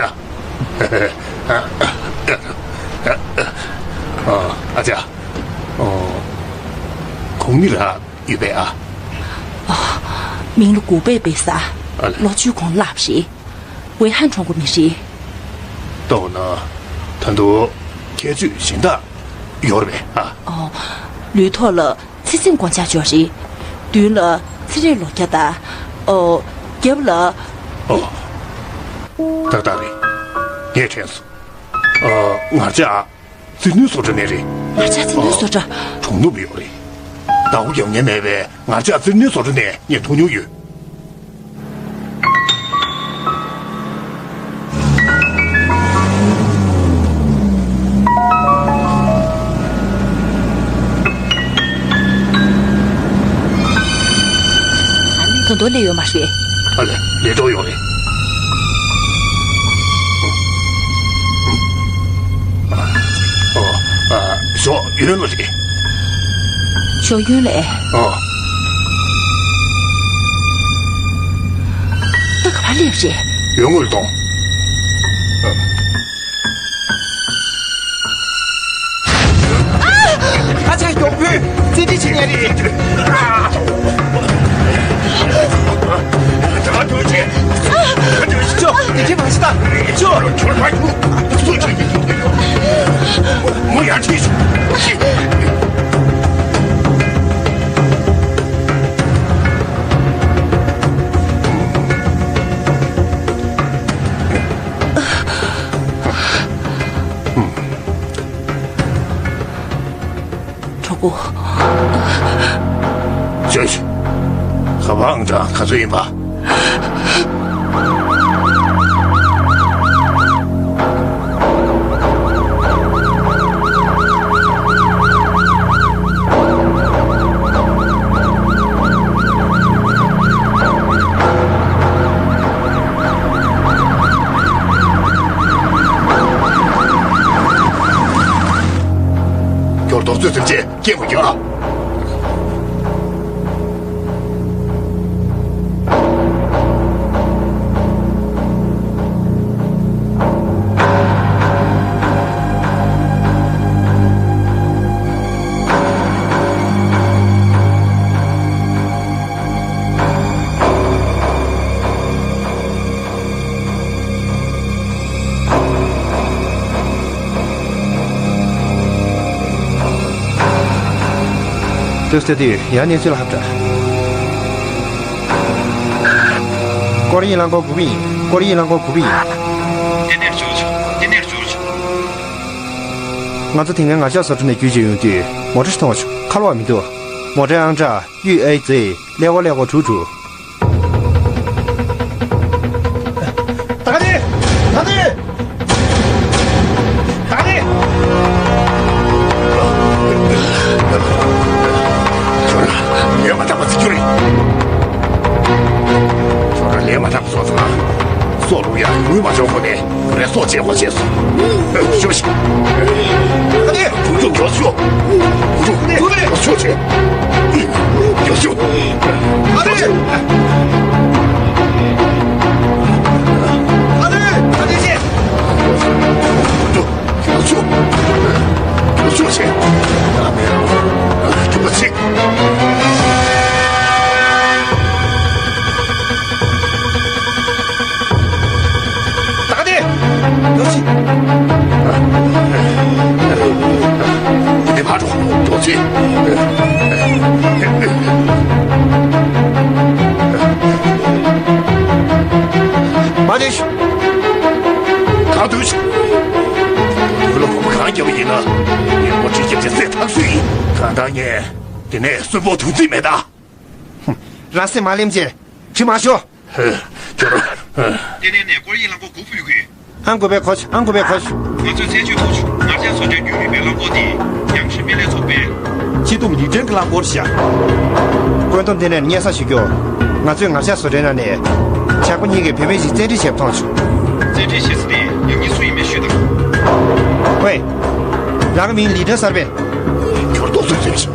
ཨ་ཅག་ཨོ། ཁོང་གཉིས་ར་ཡོད་པས་ཨ། ཨ། མིང་ལ་གུ་པེ་པེ་ས། ཨ་ལེ། ལོ་བཅུའི་གོང་ལགས་རེད། ཝེ་ཧན་གྲོང་པ་མི་རེད། མདོར་ན། ད་དུང་ཁྱད་ཆོས་གཞན་དག་ཡོད་རེད་པས་ཨ། ཨོ། ལུས་ཐོག་ལ་ཚེ་སྲིང་སྒོ་ལྕགས་འབྱོར་རེད། མདུན་ལ་ཚེ་རིང་ལོ་བརྒྱ་དང་། ཨོ། རྒྱབ་ལ། ཨོ། ཏག་ཏག་རེད། ངས་དྲན་སོང་། ཨ། ངར་ལྕགས་རྩེ་ནུས་བཟོ་གྲྭ་ནས་རེད། ངར་ལྕགས་རྩེ་ནུས་བཟོ་གྲྭ། ཨ། གྲོང་ནུབ་ཡོད་རེད། བདག་པོ་རྒྱག་མཁན་མེད་པས་ངར་ལྕགས་རྩེ་ནུས་བཟོ་གྲྭ་ནས་ངས་ཐུག་མྱོང་ཡོད། ད་དུང་སླེབས་ཡོད་མ་རེད། ཨ་ལས། ལས་གྲོགས་ཡོང་རེད། ཨོ། ཨ། ཞོགས་གཡོན་ལ་རེད། ཞོགས་གཡོན་ལ། ཨོ། ད་ག་པར་སླེབས་རེད། ཡོལ་ངོས་གཏོང་། ཨ་ཅག་མགྱོགས་པོས་རྩེད་འགྲན་བྱེད་ཉན་རེད། ཅོ། དེ་གའི་མ་ཤི་ད། ཅོ། མོ་ཡར་ཁྲིད། གྲོགས་པོ། ཅོ་ཅོ། ཁ་པར་ཨང་གྲངས་ག་ཚོད་ཡིན་པ། མགྱོགས་རྡོག་རྩོད་ཟེར་བྱས་སྐྱེལ་དགོས་ཀྱི་ཨ། ལྟོས་ཟེར་དུས་ཡང་གནས་ཚུལ་ལ་ཧབ་ཏྲ། ཀོ་རི་ཡའི་རླངས་འཁོར་སྒུག་གི་ཡིན། ཀོ་རི་ཡའི་རླངས་འཁོར་སྒུག་གི་ཡིན། དེ་ནས་འཇུག་ཆོག་དེ་ནས་འཇུག་ཆོག་ང་ཚོ་དེ་སྔའི་ངར་ལྕགས་བཟོ་གྲྭ་ནས་བརྒྱུད་བྱས་ཡོང་དུས་མོ་ཊ་ཞིག་མཐོང་བ་བྱུང་། ཁ་ལོ་བ་མི་འདུག་མོ་ཊའི་ཨང་གྲངས་ཡུ་ཨེ་ཛེ་ཀླད་ཀོར་ཀླད་ཀོར་དྲུག་དྲུག་ད་ག་ནས། ད་ནས། ད་ནས། ཁྱོད་རང་ལས་མ་དྲག་པ་ཟེར་རྒྱུ་རེད། ཁྱོད་རང་ལས་མ་དྲག་པ་བཟོ་ཚོད་ལ། སྲོག་ལུག་ཡང་ཡུལ་མ་འཇོག་གོ་ནས་རེ་སྲོག་བཅད་དགོས་བྱས་སོང་། ཤོག་ཤིག་ཨ་ནི། ཁོང་ཚོ་མགྱོགས་ཤོག་ཁོང་ཚོ་མགྱོགས་ཤོག་བྱས། མགྱོགས་ཤོག་ཨ་ནི། ཨ་ནི། ཨ་ནི། ཁོང་ཚོ་མགྱོགས་ཤོག་མགྱོགས་ཤོག་བྱས། ཨ་ནི། ཁྱོད་ཚིག་ཨ། སྡོད་ཤིག་བོད་ལ་གོམ་པ་གང་བརྒྱབ་པ་ཡིན་ན། ངས་ངོ་ཁྲིད་རྒྱབ་ཆེ་བསད་ཐག་ཆོད་ཡིན། གང་ལྟར་ངས་དེ་ནས་གསོན་ཕོག་དུས་ཚིག་མེད་ད། རང་སེམས་མ་གླེམ་བྱས། ཁྲིད་མ་ཤོག་ཁྱོད་རང་། ལྟེ་གནས་ནས་སྐོར་གཡེང་རླངས་འཁོར་དགུ་ཕུད་དགོས། ཨང་དགུ་པའི་གོ་ཆ། ཨང་དགུ་པའི་གོ་ཆ། ང་ཚོས་ཚད་ཆོད་ཐོག་ཆུ་ངར་ལྕགས་བཟོ་གྲྭའི་རྒྱུན་རིང་པའི་རླངས་འཁོར་དེ་ཡང་ཧྲི་པི་ལས་ཚོགས་པའི་སྤྱི་བསྡོམས་ལི་ཀྲན་གྱི་རླངས་འཁོར་བཞག་བཀོད་འདོམས་ལྟེ་གནས་ནས་སྙན་སེང་ཞུ་རྒྱུ། ང་ཚོས་ངར་ལྕགས་བཟོ་གྲྭའི་ནང་ནས་བྱ་རྒོད་གཉིས་ཀྱི་བུད་མེད་ཅིག་བཙན་ཁྲིད་བྱས་པ་མཐོང་བྱུང་། བཙན་ཁྲིད་བྱེད་ས་དེ་ཡང་སྙིང་སུ་ཡིན་མེད་ཤོད་དང་། ཝེ། རང་གི་མིང་ལི་ཀྲན་གསར་པས། ཁྱོད་རྡོག་རྫོས་ཟེར་ཞིག་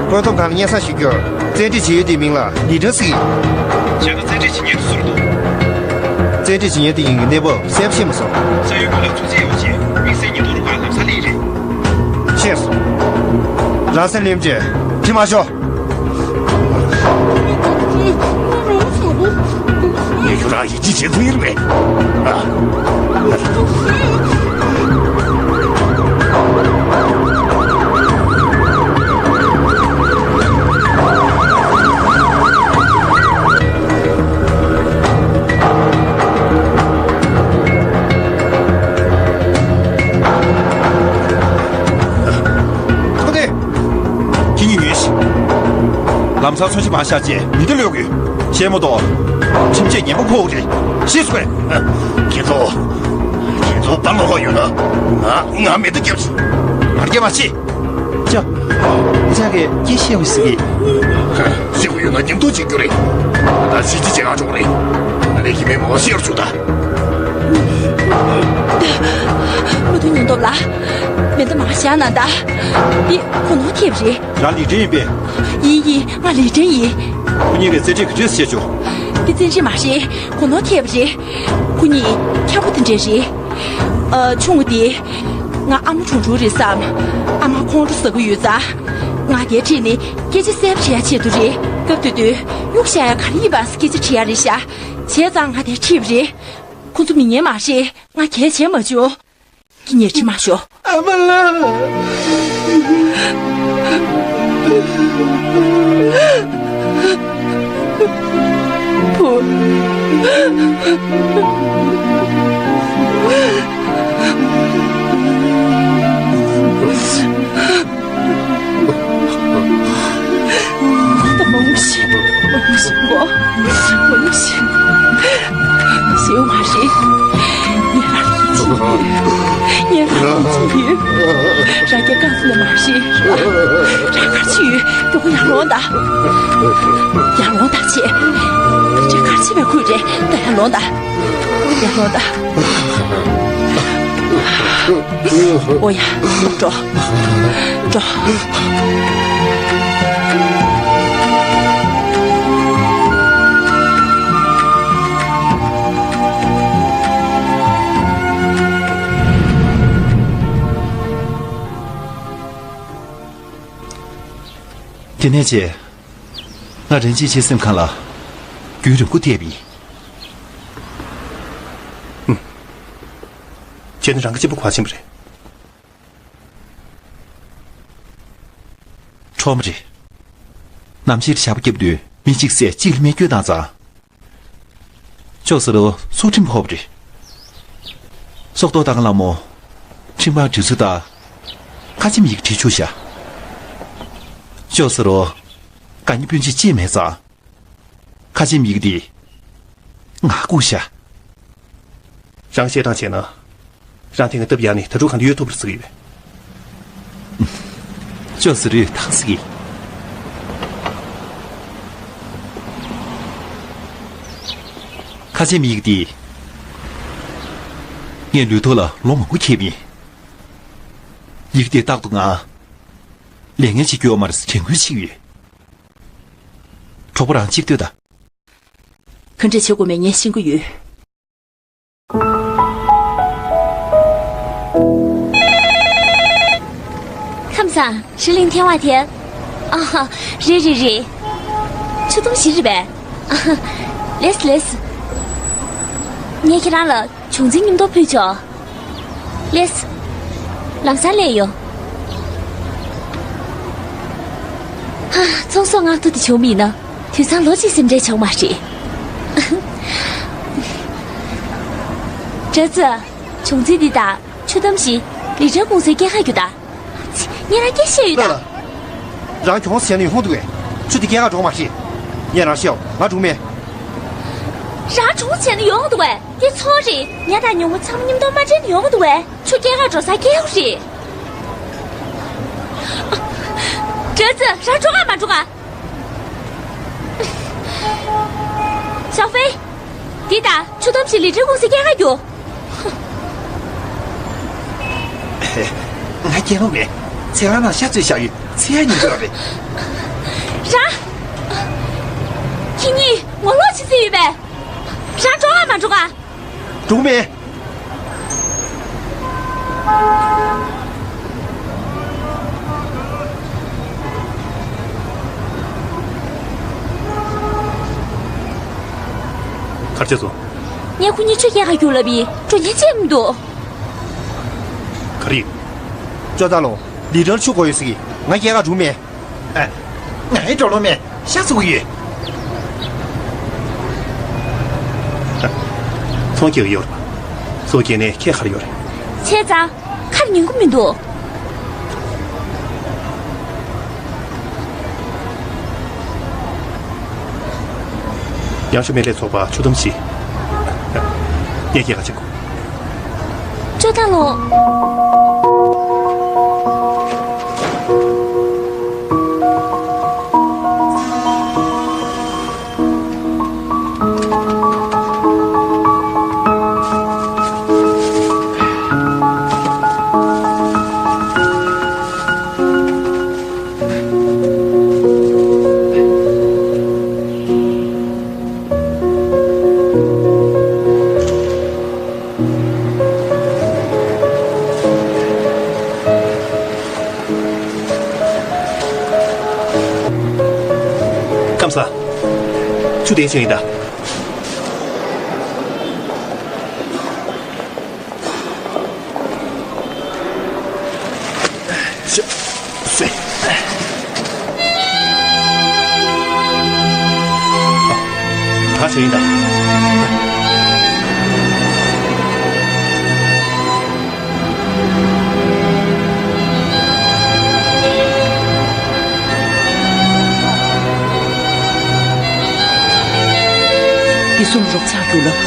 བཀོད་འདོམས་ཁང་ལ་སྙན་སེང་ཞུ་རྒྱུར། བཙན་ཁྲིད་བྱེད་ཡུལ་དེའི་མིང་ལ་ལི་ཀྲན་ཟེར་གྱི་ཡིན། བྱས་ན་བཙན་ཁྲིད་བྱེད་མཁན་དེ་སུ་རེད་འདུག་བཙན་ཁྲིད་བྱེད་མཁན་དེ་ཡིན་གྱི་གནས་བབ་གསལ་པོ་ཤེས་མ་སོང་། ས་ཡུལ་ཀུན་ལ་ཚོད་རྩིས་ཡོད་ཅེས་དམིགས་བསལ་ཉེན་རྟོག་རུ་ཁག་ལམ་སང་སླེབས་ཡོད་རེད། ཤེས་སོང་། རང་སེམས་གླེམ་བྱས་ཁྲིད་མ་ཤོག་ངས་ཁྱོད་རང་ཡིད་ཆེས་བྱེད་ཐུབ་ཡིན་མེད། ཨ། ཁྱེད་གཉིས་ཉོན་ཞིག་ལམ་སང་མཚོན་ཆ་མར་བཞག་རྗེས་མི་སྡེ་གློད་དགོས། ཤེས་མ་གཏོགས། ཁྲིམས་ཆད་ངན་པ་ཕོག་གི་རེད། ཤེས་སོང་ངས། ཁྱེད་ཚོ། ཁྱེད་ཚོ་ད་ལོག་ག་ཡོད་ན། ང་ང་མེ་མདའ་རྒྱབ་ཤིག་ང་རྒྱབ་མ་བྱེད། ཅག་ཅག་གིས་ཅི་བཤད་པ་ཟེར་གི་ཤེས་པ་ཡོད་ན་མཉམ་དུ་བྱེད་རྒྱུ་རེད། ད་གཞིས་བྱེས་ཆེད་མངགས་འགྲོ་གི་རེད། ང་ལས་ཀྱི་མེད་མོ་ཤེས་རུ་ཆུག་ད། མུ་མཐུད་ཉེན་རྟོག་ལ། མེ་མདའ་མར་བཞག་གནང་ད། འདི་གོ་ནོར་ཐེབས་རེད། རང་ལི་ཀྲན་ཡིན་པས། ཡིན་ཡིན། ང་ལི་ཀྲན་ཡིན། ཁོ་གཉིས་ཀས་བཙན་ཁྲིད་ག་འདྲས་བྱས་བྱུང་། འདི་བཙན་ཁྲིད་མ་རེད། གོ་ནོར་ཐེབས་རེད། ཁོ་གཉིས་ཁྱག་པ་དེ་འདྲས་རེད། ཨ། ཆུང་བ་དེ། ང་ཨ་མ་གྲོངས་གྲོངས་རེད་བསམ། ཨ་མ་ཁོང་ཁྲོ་ཟ་གི་ཡོད་ཙང་། ང་དེར་ཁྲིད་ནས་སྐད་ཆ་གསལ་པོ་བྱེད་ཡ་ཆེད་དུ་རེད། སྐབས་དེ་དུས་གཡུག་བཞག་ཡ་ག་རེ་ཡིན་པ་སྐད་ཆ་དྲི་ཡ་རེད་ཤག་བྱས་ཙང་ང་དེར་ཁྲིད་པ་རེད། ཁོ་ཚོ་མི་ངན་མ་རེད། ང་གལ་བྱེད་མ་བྱུང་། ཁྱེད་གཉིས་ཁྲིད་མ་ཤོག་ཨ་མ་ལགས། བུ། ད་མང་པོ་ཞིག་མང་པོ་ཞིག་གོ་མང་པོ་ཞིག་ཞེའུ་མ་རེད། ངས་རང་ལ་ཡིད་ཆེས་ཡོད། ངས་རང་ལ་ཡིད་ཆེས་ཡོད། རང་རྒྱལ་བཀག་ས་ནས་མ་རེད། རང་གར་ཆི་ཡོད། མགྱོགས་པོ་ཡར་ལོངས་དང་། ཡར་ལོངས་དང་བྱས། ཁྱེད་གར་ཆི་བའི་ཁུལ་རེད། ད་ཡར་ལོངས་དང་། ཡར་ལོངས་དང་། ཨོ་ཡ། འགྲོ། འགྲོ། དེ་ནས་བྱས། ང་རིན་ཆེན་ཆེ་སེམས་ཁང་ལ་རྒྱུན་རིང་པོ་བསྡད་པ་ཡིན། ཨུམ། ཁྱེད་ནི་རང་གི་གཅེན་པོ་ག་པར་ཕྱིན་པ་རེད། ཁྲོམ་རེད། ནམ་ཕྱེད་ཞག་པོ་བརྒྱབ་དུས་མི་གཅིག་བསད་གཅིག་ལ་རྨས་སྐྱོན་བཏང་ཙང་། ཅོག་ཙེ་རུ་སྲོག་ཁྲིམས་ཕོག་པ་རེད། སྲོག་ཐོག་བཏང་ལ་མོ། ཁྲིམས་ཁང་འདྲི་ཚུལ་ལྟར། ཁ་ཆེམས་ཡི་གེ་བྲིས་བཅུག་ཤག་ཅོག་ཙེ་རུ། དགའ་ཉེ་སྤུན་མཆེད་ཅིག་མེད་ཙང་། ཁ་ཆེམས་ཡི་གེ་འདི། ང་བསྐུར་ཤག་རང་བཤད་སྟངས་བྱས་ན། རང་དེ་སྔ་སྟབས་ཡག་ནས་ད་དྲུག་གང་དུ་གཡོལ་ཐུབ་པ་རེད་ཟེར་གྱི་ཡོད། ཅོག་ཙེ་རུ་ཐག་ཟིག་གིས། ཁ་ཆེམས་ཡི་གེ་འདི། ངས་ལུས་ཐོག་ལ་ལོ་མང་པོ་འཁྱེར་བ་ཡིན། ཡི་གེ་འདི་རྟག་ཏུ་ང་། ལས་ངན་བྱེད་རྒྱུ་ཡོད་མ་རེད་ཟེར་དྲན་སྐུལ་བྱེད་ཀྱི་ཡོད། གྲོགས་པོ་རང་གཅིག་ལྟོས་དང་། ག་འདྲས་བྱེད་དགོས་མེད་ངས་ཤེས་ཀྱི་ཡོད། ཁམས་བཟང་། ཧྲི་ལིང་ཐེ་བ་ཐེ། ཨ་ཧ། རེད་རེད་རེད། ཆུ་དུམ་བཞི་རེད་པས། ཨ་ཧ། ལེས་ལེས། ངས་ཁྱེད་རང་ལ་བྱུང་འཛིན་མཉམ་དུ་ཕུལ་ཆོག་ལེས། ལམ་སང་སླེབས་ཡོང་། ཧ། ཚོང་ཟོག་མངགས་ཐོ་དེ་བྱུང་མིན་ན། དུད་ཚང་ལོ་གཅིག་སེམས་ཁྲལ་བྱུང་མ་རེད། ཙི། བྱུང་ཚུལ་འདི་དང་ཆུ་དམ་ཞིག་ལི་ཁྲོན་ཀུང་སིའི་སྐྱེལ་ཁ་རྒྱུགས་དང་། ངས་རང་སྐད་བཤད་ཡོད་ད། ལ་ལ། རང་གྱོང་བྱས་ན་ཡོང་འདུག་གས། ཆུ་དེ་སྐྱེལ་ཁ་འགྲོ་མ་ཤེས། ངས་རང་བཤད། ང་གྲོངས་མེད། རང་གྱོང་བྱས་ན་ཡོང་འདུག་གས། དེ་ཚོང་རེད། ངས་ད་ཉོ་མོ་ཚང་མ་མཉམ་དུ་མ་འདྲེས་ན་ཡོང་འདུག་གས། ཆུ་སྐྱེལ་ཁ་འགྲོ་ས་སྐྱེལ་ཡོང་རེད། ཙི་ཙི། རང་འགྲོ་ག་མ་འགྲོ་ག། ཞའོ་ཧྥེ། འདི་དང་ཆུ་དམ་ཞིག་ལི་ཁྲོན་ཀུང་སིའི་སྐྱེལ་ཁ་རྒྱུགས། ང་སྐྱེལ་ལོང་མེད། ཚེ་རང་ནང་ཤ་ཚོས་བཞག་ཡོད། ཚེ་ཡ་ཉིན་འགྲོ་རེད། རང་། ཁྱེད་གཉིས་ངོ་ལོག་བྱེད་རྩིས་ཡོད་པས། རང་འགྲོ་ག་མ་འགྲོ་ག། འགྲོ་གི་མེད། ག་རེ་བྱས་སོང་། ངས་ཁོ་གཉིས་ཆུ་སྐྱེལ་ཁ་རྒྱུགས་ལབ་ཡིན། འགྲོ་མཁན་ཅིག་མི་འདུག་ག་རེ། ཅོ་ཏ་ལོ། ལི་ཁྲོན་ཆུ་དགོས་ཡོད་ཟེར་གི། ང་སྐྱེལ་ག་འགྲོ་མེད། ཨ། ང་ཡི་འགྲོ་ལོང་མེད། ཤ་ཚུགས་ཡོད། ཚོང་སྐྱེལ་ཡོད་རེད་པ། ཚོང་སྐྱེལ་ནས་ཁྱད་ག་རེ་ཡོད་རེད། བྱས་ཙང་། ཁར་ཉན་གི་མི་འདུག་ཡང་ཞུ་མེད་ལས་ཚོགས་པ་ཆུ་དམ་ཞིག་གཉེན་སྐྱེལ་ག་བྱེད་དགོས། ཅོ་ཏ་ལོ། ཁམས་བཟང་། ཆུ་དེ་ཆེན་ཡིན་ད། ཤ། ཤ། ད་ཆེན་ཡིན་ད། འདི་གསུམ་རོགས་ཆགས་རྒྱུགས་ལབ།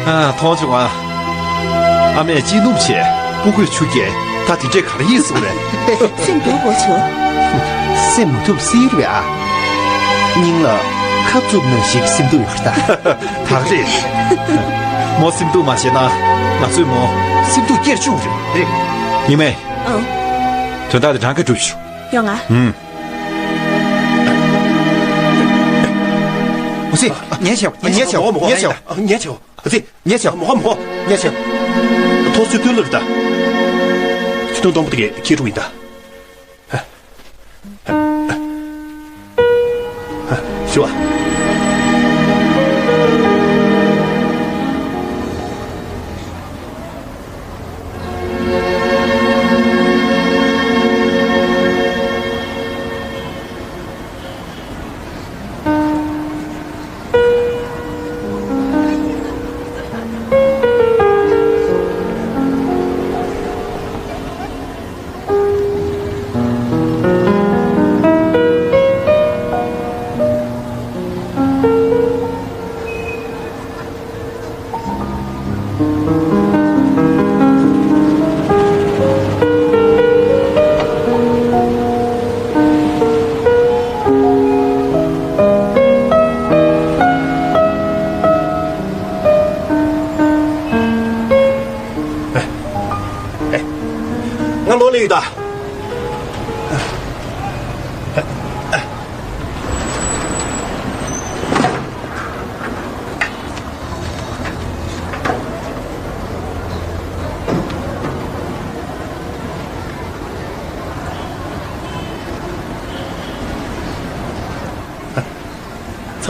ཨ། མཐོང་བྱུང་ཨ། ཨ་མས་ཅི་ནུབ་བྱས་སྤུ་གུས་ཆུ་སྐྱེལ། ད་དེ་འདྲས་ག་རེ་ཡིན་གསུངས་རེད། སེམས་སྡུག་གོ་བྱུང་། སེམས་མི་ཐུབ་སྲིད་རེད་ཨ། སྙིང་ལ་ཁབ་བཙུགས་ནང་བཞིན་སེམས་སྡུག་ཡོད་ད། ད་རེད། མོ་སེམས་སྡུག་མ་བྱས་ན་ང་ཚོས་མོ་སེམས་སྡུག་སྐྱེར་བཅུག་རེད། རེད། ཉི་མ། ཨང་། དོན་དག་དེ་གྲངས་ཀ་གྲུབ་ཤོག་ཡོང་ང་། ཨུམ། འོ་སི། ཉལ་ཆེའོ། ཉལ་ཆེའོ། ཉལ་ཆེའོ། འོ་སི། ཉལ་ཆེའོ། མོ་མོ། ཉལ་ཆེའོ། ཐོག་སུ་ཏུ་ལུར་ད། ཆུ་དུང་སྟོང་པོ་དེ་གས་ཁྱེར་འགྲོ་ཡིན་ད། ཞུ་བ།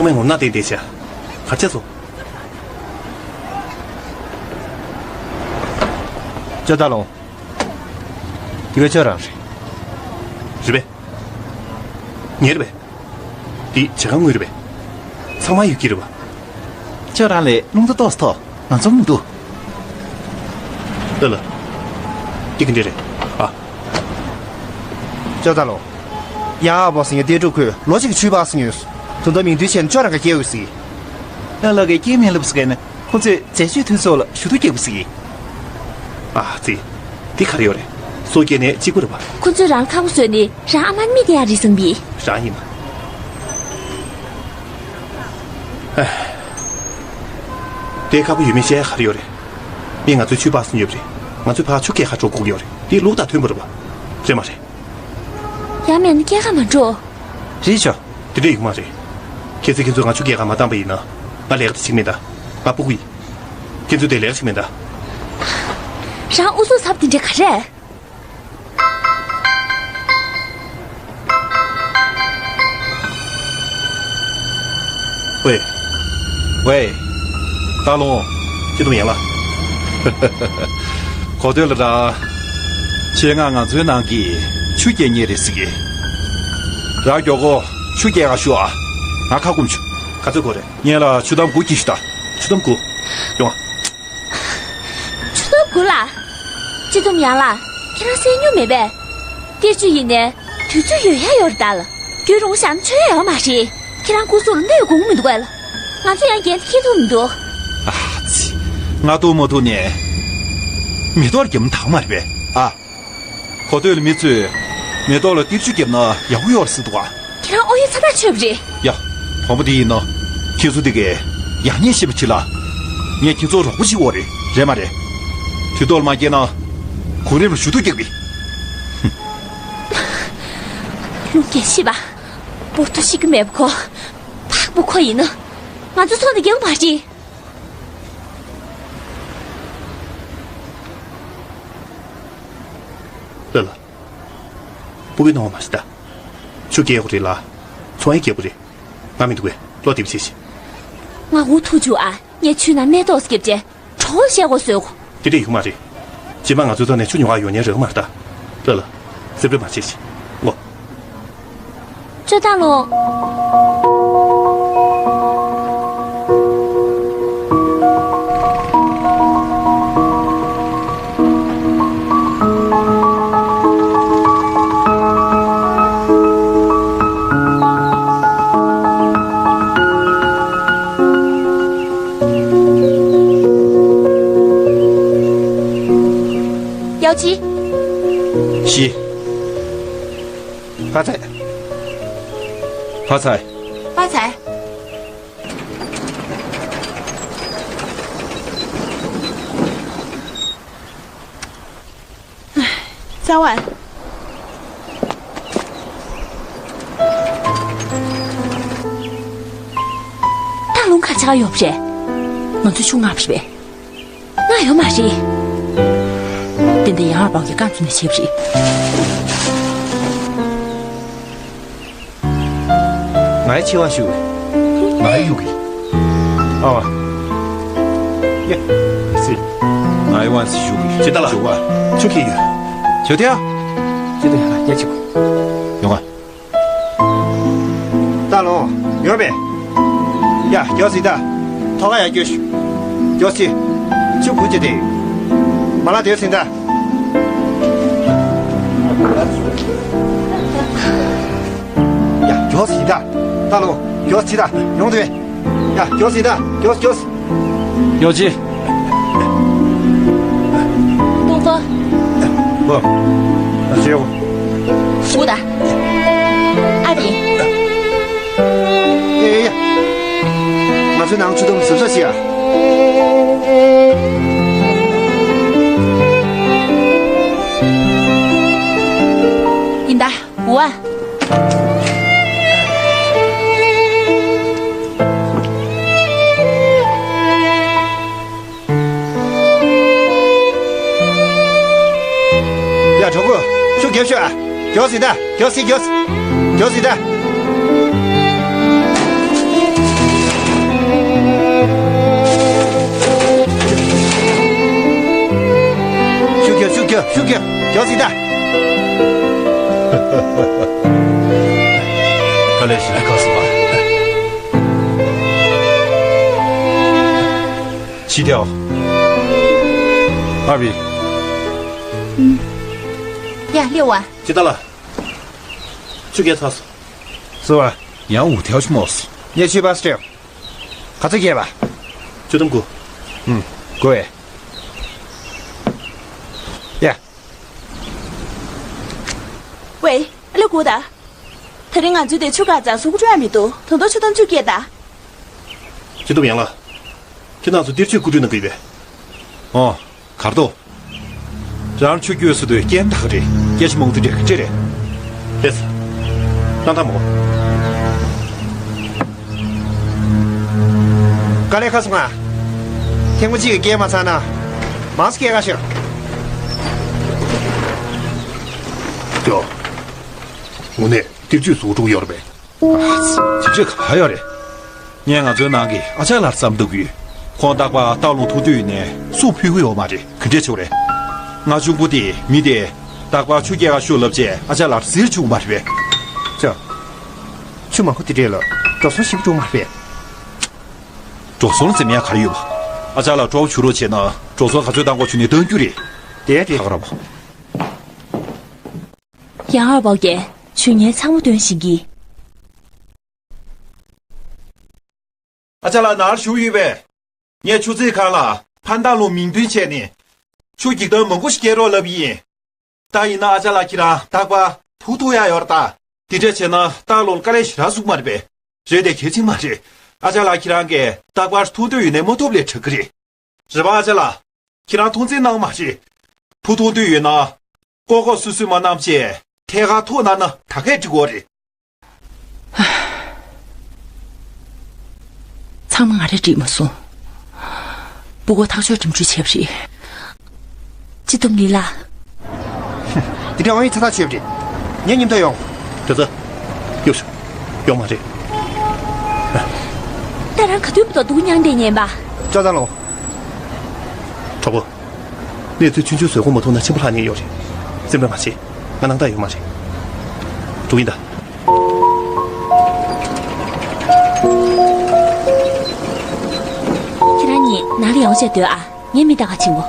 ཚང་མས་ངོ་མ་བསྟན་བསྡད་ཤག་ག་རེ་བྱས་སོང་། ཅོ་ཏ་ལོང་། འདི་ག་ཅོ་རང་རེད། རེད་པས། ངའི་རེད་པས། འདི་བྱེད་སྒང་དངུལ་རེད་པས། ཚང་མ་ཡོད་ཀྱི་རེད་པ། ཅོ་རང་ལ་རླུང་རྟ་ཏོག་ཙམ་ཐོགས། ང་ཚོ་མི་འདུག་ལ་ལ། འདི་ག་འདྲ་རེད། ཨ། ཅོ་ཏ་ལོང་། ཡ་ཨ་བོ་ཟེར་མཁན་ཏེ་ཀྲུག་ཁོས་ལོ་གཅིག་གི་ཆུ་ཕར་སོང་ཡོད། དོན་དག་མིང་འདོན་བྱས་ན་ཁྱོད་རང་ག་སྐྱེལ་འོས་ཟིག་ལ་ལ་གིས་སྐྱེལ་མེད་ལབ་ཟེར་མཁན་ནི་ཁོ་ཚོས་འཛད་སྤྱོད་འཐུས་ཚོགས་ལ་ཞུ་གཏུག་རྒྱག་པ་ཟིག་ཨ་ཙི། འདི་ག་རེ་ཡོད་རེད། སོ་སྐྱེལ་ནས་གཅིག་པུ་རེད་པ། ཁོ་ཚོས་རང་ཁག་པོ་བཟོས་ནས་རང་ཨ་མར་མིག་བལྟ་ཡག་རེད་བསམ་པས། རང་ཡིན་ན། ཨེ། དེ་ཁག་པོ་ཡོད་མེད་བཤད་ཡག་ག་རེ་ཡོད་རེད། མི་ང་ཚོའི་ཆུ་ཕར་སོང་ཡོད་པ་རེད། ང་ཚོས་ཕར་ཆུ་སྐྱེལ་ག་འགྲོ་དགོས་ཀྱི་ཡོད་རེད། འདི་ལུགས་དང་མཐུན་པ་རེད་པ། རེད་མ་རེད། ཡང་མིན་ན་སྐྱེལ་ག་མ་འགྲོ། རེད་ཤག་དེ་འདྲ་ཡོད་མ་རེད། གལ་སྲིད་ཁྱེད་ཚོས་ང་ཆུ་སྐྱེལ་ག་མ་བཏང་པ་ཡིན་ན། ང་ལས་ཀ་དེ་བྱེད་ཀྱི་མེད་ད། ང་སྤུ་གུ་ཡིན། ཁྱེད་ཚོས་དེ་ལས་ཀ་བྱེད་ཀྱི་མེད་ད། རང་ཨུ་ཚུགས་ཚབས་དེ་འདྲ་ག་རེ། ཝེ། ཝེ། སྟག་ལུང་། ཁྱེད་ཚོ་ཡན་ལགས། གོ་ཐོས་ལ་ར། ཆེད་མངགས་ང་ཚོའི་ནང་གི་ཆུ་སྐྱེལ་མཁན་རེད་ཟེར་གི། རང་མགྱོགས་པོ་ཆུ་སྐྱེལ་ག་ཤོག་ཨ། ང་ཁ་སྐོམ་བྱུང་། ག་ཚོད་འགོར་རེད། ངས་ལ་ཆུ་དམ་དགུ་སྐྱེལ་ཞུ་ད། ཆུ་དམ་དགུ། ཡོང་ཨ། ཆུ་དམ་དགུ་ལ། སྤྱི་སྡོམ་ཡང་ལ། ཁྱེད་རང་གསན་མྱོང་མེད་པས། གཏེར་ཆུ་ཡིན་ནའི་དུས་ཚོད་ཡོལ་ཡ་ཡོད་རེད་ད་ལ། རྒྱུན་རིང་པོ་བཞག་ན་ཆོད་ཡ་ཡོད་མ་རེད། ཁྱེད་རང་སྐུ་གཟུགས་ལ་གནོད་ཡོང་གི་མི་འདུག་གས་ལ། ང་ཚོ་ཡང་འགན་འཁྱེར་ཐུབ་མི་འདུག་ཨ་ཙི། ང་ཐུག་མ་ཐུག་ནས་མེ་ཏོག་རྒྱབ་ན་དག་མ་རེད་པས་ཨ། གོ་ཐོས་ལ་མི་ཚོས་མེ་ཏོག་ལ་གཏེར་ཆུ་བརྒྱབ་ན་ཡག་པོ་ཡོད་རེད་ཟེར་འདུག་ག་ཁྱེད་རང་ཨོ་ཡོད་ཚ་ཐག་ཆོད་པ་རེད། ཡ། དྲང་པོ་དེ་ཡིན་ན། ཁྱེད་ཚོ་དེ་གས་ཡག་ཉེས་ཤེས་པ་ཅིག་ལ། ངས་ཁྱེད་ཚོར་རོགས་པ་བྱེད་དགོས་རེད། རེད་མ་རེད། དུས་ཐོག་ལ་མ་སྐྱེལ་ན། གོང་རིམ་ལ་ཞུ་གཏུག་རྒྱག་གི། ལུང་རྒན་ཤེས་པ། འབུར་དུ་ཤེས་ཀྱི་མེད་པ་ཁོ། དག་པོ་ཁོ་ཡིན་ན། ང་ཚོ་ཚོགས་འདུ་རྒྱག་མ་རེད། ལ་ལ། སྤུ་གུ་གནང་བ་མ་ཤི་ད། ཆུ་སྐྱེལ་དགོས་རེད་ལ། ཚོང་ཡིན་སྐྱེལ་དགོས་རེད། ང་མི་འདུག་གས། བློ་བདེ་པོ་བྱེད་ཤིག་ང་འུ་ཐུག་བཅུག་ཨ། ངས་ཆུ་ནང་མེ་ཏོག་སྐྱེབ་དེ། གྲོགས་བཤད་དགོས་བཟོས་གོ། དེ་འདྲ་ཡོད་མ་རེད། རྗེས་མ་ང་ཚོའི་ཐོག་ནས་ཆུ་ཉོ་ག་ཡོང་ཉེན་རེ་མ་རེད་ད། ལ་ལ། སེམས་ཁྲལ་མ་བྱེད་ཤིག་ངོ་། ཅོ་ཏ་ལོ། ཡའོ་ཅི། ཤི། ཕ་ཚའི། ཕ་ཚའི། ཕ་ཚའི། རྩ་བ། ད་རླུང་ཁ་ཆག་ཡོད་པ་རེད། ང་ཚོ་ཆུ་མངགས་པ་རེད་པས། ང་ཡོད་མ་རེད། ཏན་ཏན་ཡང་ལ་བང་གི་རྐང་ཚུགས་ནས་བྱས་པ་རེད། ང་ཡི་ཆེ་བ་ཞུ། ང་ཡི་ཡུག་གི། ཨ་བ། ཡ། སི། ང་ཡི་ཝན་སི་ཞུ་གི། ཇི་ལྟར་ལ། ཞུ་བ། ཆུ་ཁྱེར་ཡོད། ཇོ་ཐེ་ཡ། ཇོ་ཐེ་ཡ་ཡ་ཆུ། ཡོང་ང་། ད་ལོ། ཡོད་པས། ཡ་མགྱོགས་སི་ད། ཐོག་ཁ་ཡ་སྐྱོ་ཤུ། མགྱོགས་སི། ཆུ་བུ་ཅི་དེ། མ་ལ་དེ་སི་ད། ཡ་མགྱོགས་སི་ད། ད་ལོ། མགྱོགས་སི་ད། ཡོང་དེ། ཡ་མགྱོགས་སི་ད། མགྱོགས་མགྱོགས། ཡོ་ཅི། ཏོང་ཧྥང་། ཨོ། ཨ་ཅེ་ཡོ། ཧུ་ད། ཨ་ཏི། ཨེ་ཡ། ང་ཚོའི་ནང་ཆུ་དུམ་ཟབ་ས་ཞིག་ཨ། ཡིན་ད། ཝ། ཡ་གྲོགས་པོ། ཆུ་རྒྱབ་ཤོག་ཨ། མགྱོགས་སི་ད། མགྱོགས་སི་མགྱོགས་སི། མགྱོགས་སི་ད། ཁ་སང་ད། དཀའ་ལས་ཞེ་དྲག་ཁག་སོང་བ། ཕྱི་དེའོ། ཨ་བི། ཡ་ལེ་བ། ཅི་ད་ལ། ཆུ་རྐྱལ་ཚར་སོང་། སུ་བ། ཡང་འུ་ཐལ་ཆུ་མོ་སོང་། ངས་ཆུ་བ་སྤྲེའོ། ག་ཚོད་རྒྱས་པ། ཆུ་དུམ་དགུ། ཨུམ། དགུ་བས། ཡ། ཝེ། ཨ་ལེ་གོ་ད། དེ་རིང་ང་ཚོའི་དེ་ཆུ་ཁ་ཙང་གཟུགས་སྤྲོ་ཡ་མི་འདུག་ད་དུང་ཆུ་དུམ་བཅུ་སྐྱེལ་ད། ཅི་འདུག་ཡང་ལ། ཁྱེད་རང་ཚོ་འདིར་ཆུ་བསྐུར་འགྲོ་གནང་གི་ཡོད་པས། ཨོ། གར་དོ། རང་ཆུ་སྐྱོད་སུ་དུས་རྐྱེན་ཐག་རེད། སྐྱེ་ཤི་མང་དུ་འདྲེ་ག་ཅི་རེད། ལེས། རྣམ་ཐར་མོ། དཀའ་ལས་ཁག་སོང་ང་། ཐེངས་མ་གཅིག་གི་སྐྱེལ་མ་ཚར་ན། མང་སུ་སྐྱེལ་ག་ཤོད། ཀྱོ། དངོས་གནས་ཏིག་ཅུས་བཟོ་འགྲུག་ཡོད་རེད་པས། ཨ་ཙི། ཅིག་ཅིག་ག་ཡོད་རེད། ངས་ང་ཚོའི་ནང་གི་ཨ་ཅག་ལགས་བསམ་བཏང་གི་ཡོད། ཁོང་རྟག་པར་སྟག་ལུང་ཐུག་དུས་ནས་སུ་ཕུད་ཀྱི་ཡོད་མ་རེད། ག་འདྲས་བྱུང་རེད། ང་གཅུང་པོ་དེ་མི་དེ་རྟག་པར་ཆུ་སྐྱེལ་ག་ཤོག་ལབ་བྱས་ཨ་ཅག་ལགས་ཟེར་བྱུང་མ་རེད་པས། ཅག་ཆུ་མང་པོ་དེ་འདྲས་ལ་འགྲོ་སོང་ཞིག་འགྲོ་མ་རེད་པས། འགྲོ་སོང་ལ་འཛེམ་ཡ་ག་རེ་ཡོད་པ། ཨ་ཅག་ལགས་སྤྲོ་བོ་བྱུང་རོགས་བྱས་ན་འགྲོ་སོང་ག་ཚོད་བཏང་དགོས་བྱུང་ནས་བཏང་རྒྱུ་རེད། དེ་རེད། ཧ་ག་ར་བ། ཡང་ཨར་བོག་གིས་ཆུ་ངས་ཚང་མ་འདོན་བཞིན་གྱིས། ཨ་ཅག་ལགས་ནར་བཞུགས་ཡོད་པས། ངས་ཆུ་རྩིས་ཁང་ལ་ཕན་ཐང་ལུང་མིང་འདོན་བྱས་ནས། ཆུ་འགྱིག་དོན་མང་པོ་ཞིག་སྐྱེལ་རོགས་ལབ་ཡིན། ད་ཡིན་ན་ཨ་ཅག་ལགས་ཁྱེད་རང་རྟག་པར་བུ་ཐུག་ཡ་ཡོད་རེད་ད། དེ་འདྲ་བྱས་ན་སྟག་ལུང་དཀའ་ལས་ཞེ་དྲག་ཟུག་མ་རེད་པས། རེད་དེ་གལ་ཆེན་མ་རེད། ཨ་ཅག་ལགས་ཁྱེད་རང་གིས་རྟག་པར་ཐུག་འདོད་ཡོད་ནའི་མ་ཐུབ་ལས་དྲག་གི་རེད། རེད་པ་ཨ་ཅག་ལགས། ཁྱེད་རང་ཐུགས་འཛེམ་གནང་མ་རེད། བུ་ཐུག་འདོད་ཡོད་ན། ལྐོག་ལྐོག་སུད་སུད་མ་གནང་བྱས་ཐད་ཀར་ཐུག་གནང་ན་ད་གས་འགྲིག་གོ་རེད། ཚང་མ་ང་རས་འགྲིག་མ་སོང་། བུ་གོ་ཐག་ཆོད་འགྲིམ་འགྲུལ་བྱས་པ་རེད། ཅི་ཐུབ་ལི་ལ། འདི་འདྲ་དབང་ཡིག་ཚ་ཐག་ཆོད་པ་རེད། ངའི་མཉམ་དུ་ཡོང་། དེ་ཚོ། གཡུག་ཤོག་ཡོང་མ་རེད། ད་རང་ག་དུས་བུ་དང་སྡུག་མྱངས་བསྡད་ཉན་པ། ཅོ་ཙང་ལོ། གྲོགས་པོ། གནས་ཚུལ་ཆུང་ཆུང་བཟོས་གོ་མ་ཐུབ་ན་ཆེན་པོ་ལྷག་ཉེན་ཡོད་རེད། སེམས་ཁྲལ་མ་བྱེད། ང་སྣང་དག་ཡོད་མ་རེད། འགྲོ་གི་ཡིན་ད། ཁྱེད་རང་གཉིས་ནང་ལ་ཡོང་བྱས་སྡོད་ཨ། ངས་མི་ལྟ་ག་ཕྱིན་གོ།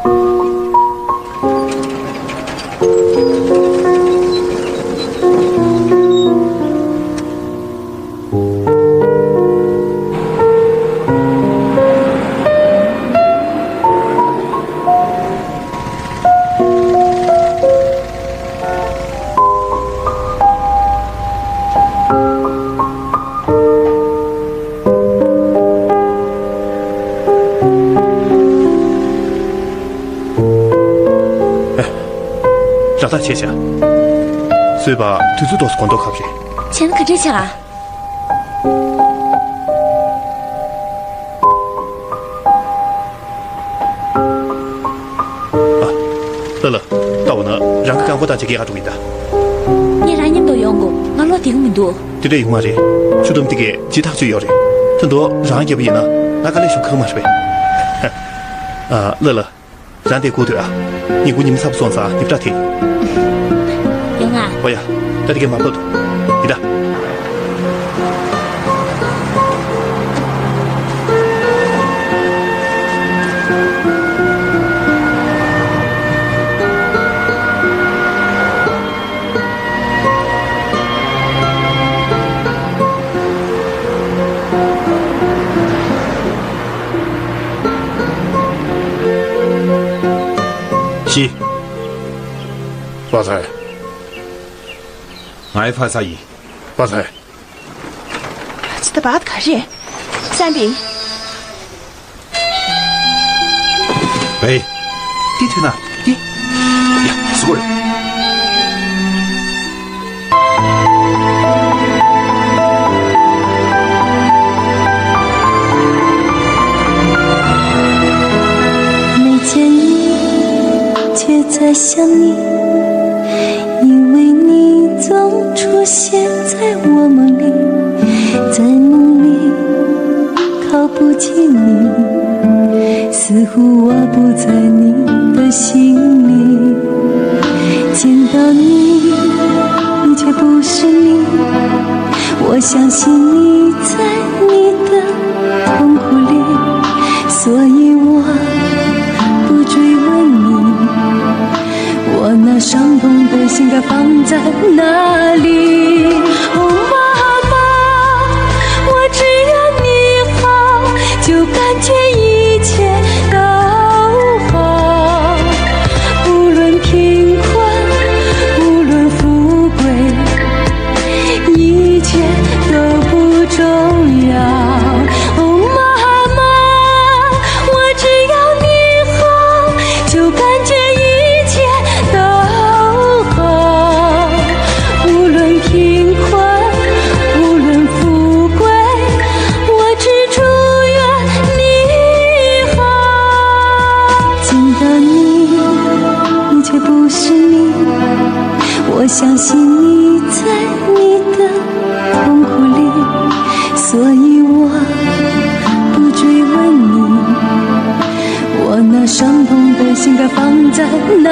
ར་ཐག་ཆད་བྱ། བཟོས་པ་དུས་ཚོད་ཏོག་ཙམ་གོང་མཐོར་ཁབ་རེད། བྱས་ན་ག་འདྲས་བྱ་ག། ཨ། ལ་ལ། ལྟ་བ་ན་རང་གི་རྐང་འཁོར་བཏང་བྱས་སྐྱེལ་ག་འགྲོ་གི་ཡིན་ད། ངས་རང་མཉམ་དུ་ཡོང་དགོས། ང་བློ་བདེ་གི་མི་འདུག་དེ་འདྲས་ཡོང་མ་རེད། ཆུ་དུམ་དེ་གས་ཇི་ཐག་ཆོད་ཡོད་རེད། ད་དུང་རང་རྒྱབ་ཡིན་ན་ང་དཀའ་ལས་ཞུ་ཁག་མ་རེད་པས། ཨ། ལ་ལ། རང་དེ་སྒུག་སྡོད་ཨ། ཉིན་གུང་ཉི་མ་ཚ་པོ་སོང་ཙང་ཉིབ་ཁྲག་ཐེབས། ཡོང་ང་། ཨོ་ཡ། ད་དེ་གས་མ་བབས་དོ། ཡིན་ད། ཤི། ཕ་ཚ། ང་ཡི་ཕ་ཚ་ཡིན། ཕ་ཚ། ཅི་ད་བ་ག་རེ། སན་པིང་། ཝེ། འདི་ཐོན་ན་འདི། ཡ། སུ་གོ་རེད། 见到你，你却不是你。我相信你在你的痛苦里，所以我不追问你。我那伤痛的心该放在哪里？哦，妈妈，我只要你好，就感觉一切都好。无论贫困，无论富贵，一切都不重要。哦，妈妈，我只要你好，就感觉一切都好。无论贫困，无论富贵，我只祝愿你好。见到你，你却不是你。我相信你在你的痛苦里，所以我不追问你。我那伤痛的心该放在哪？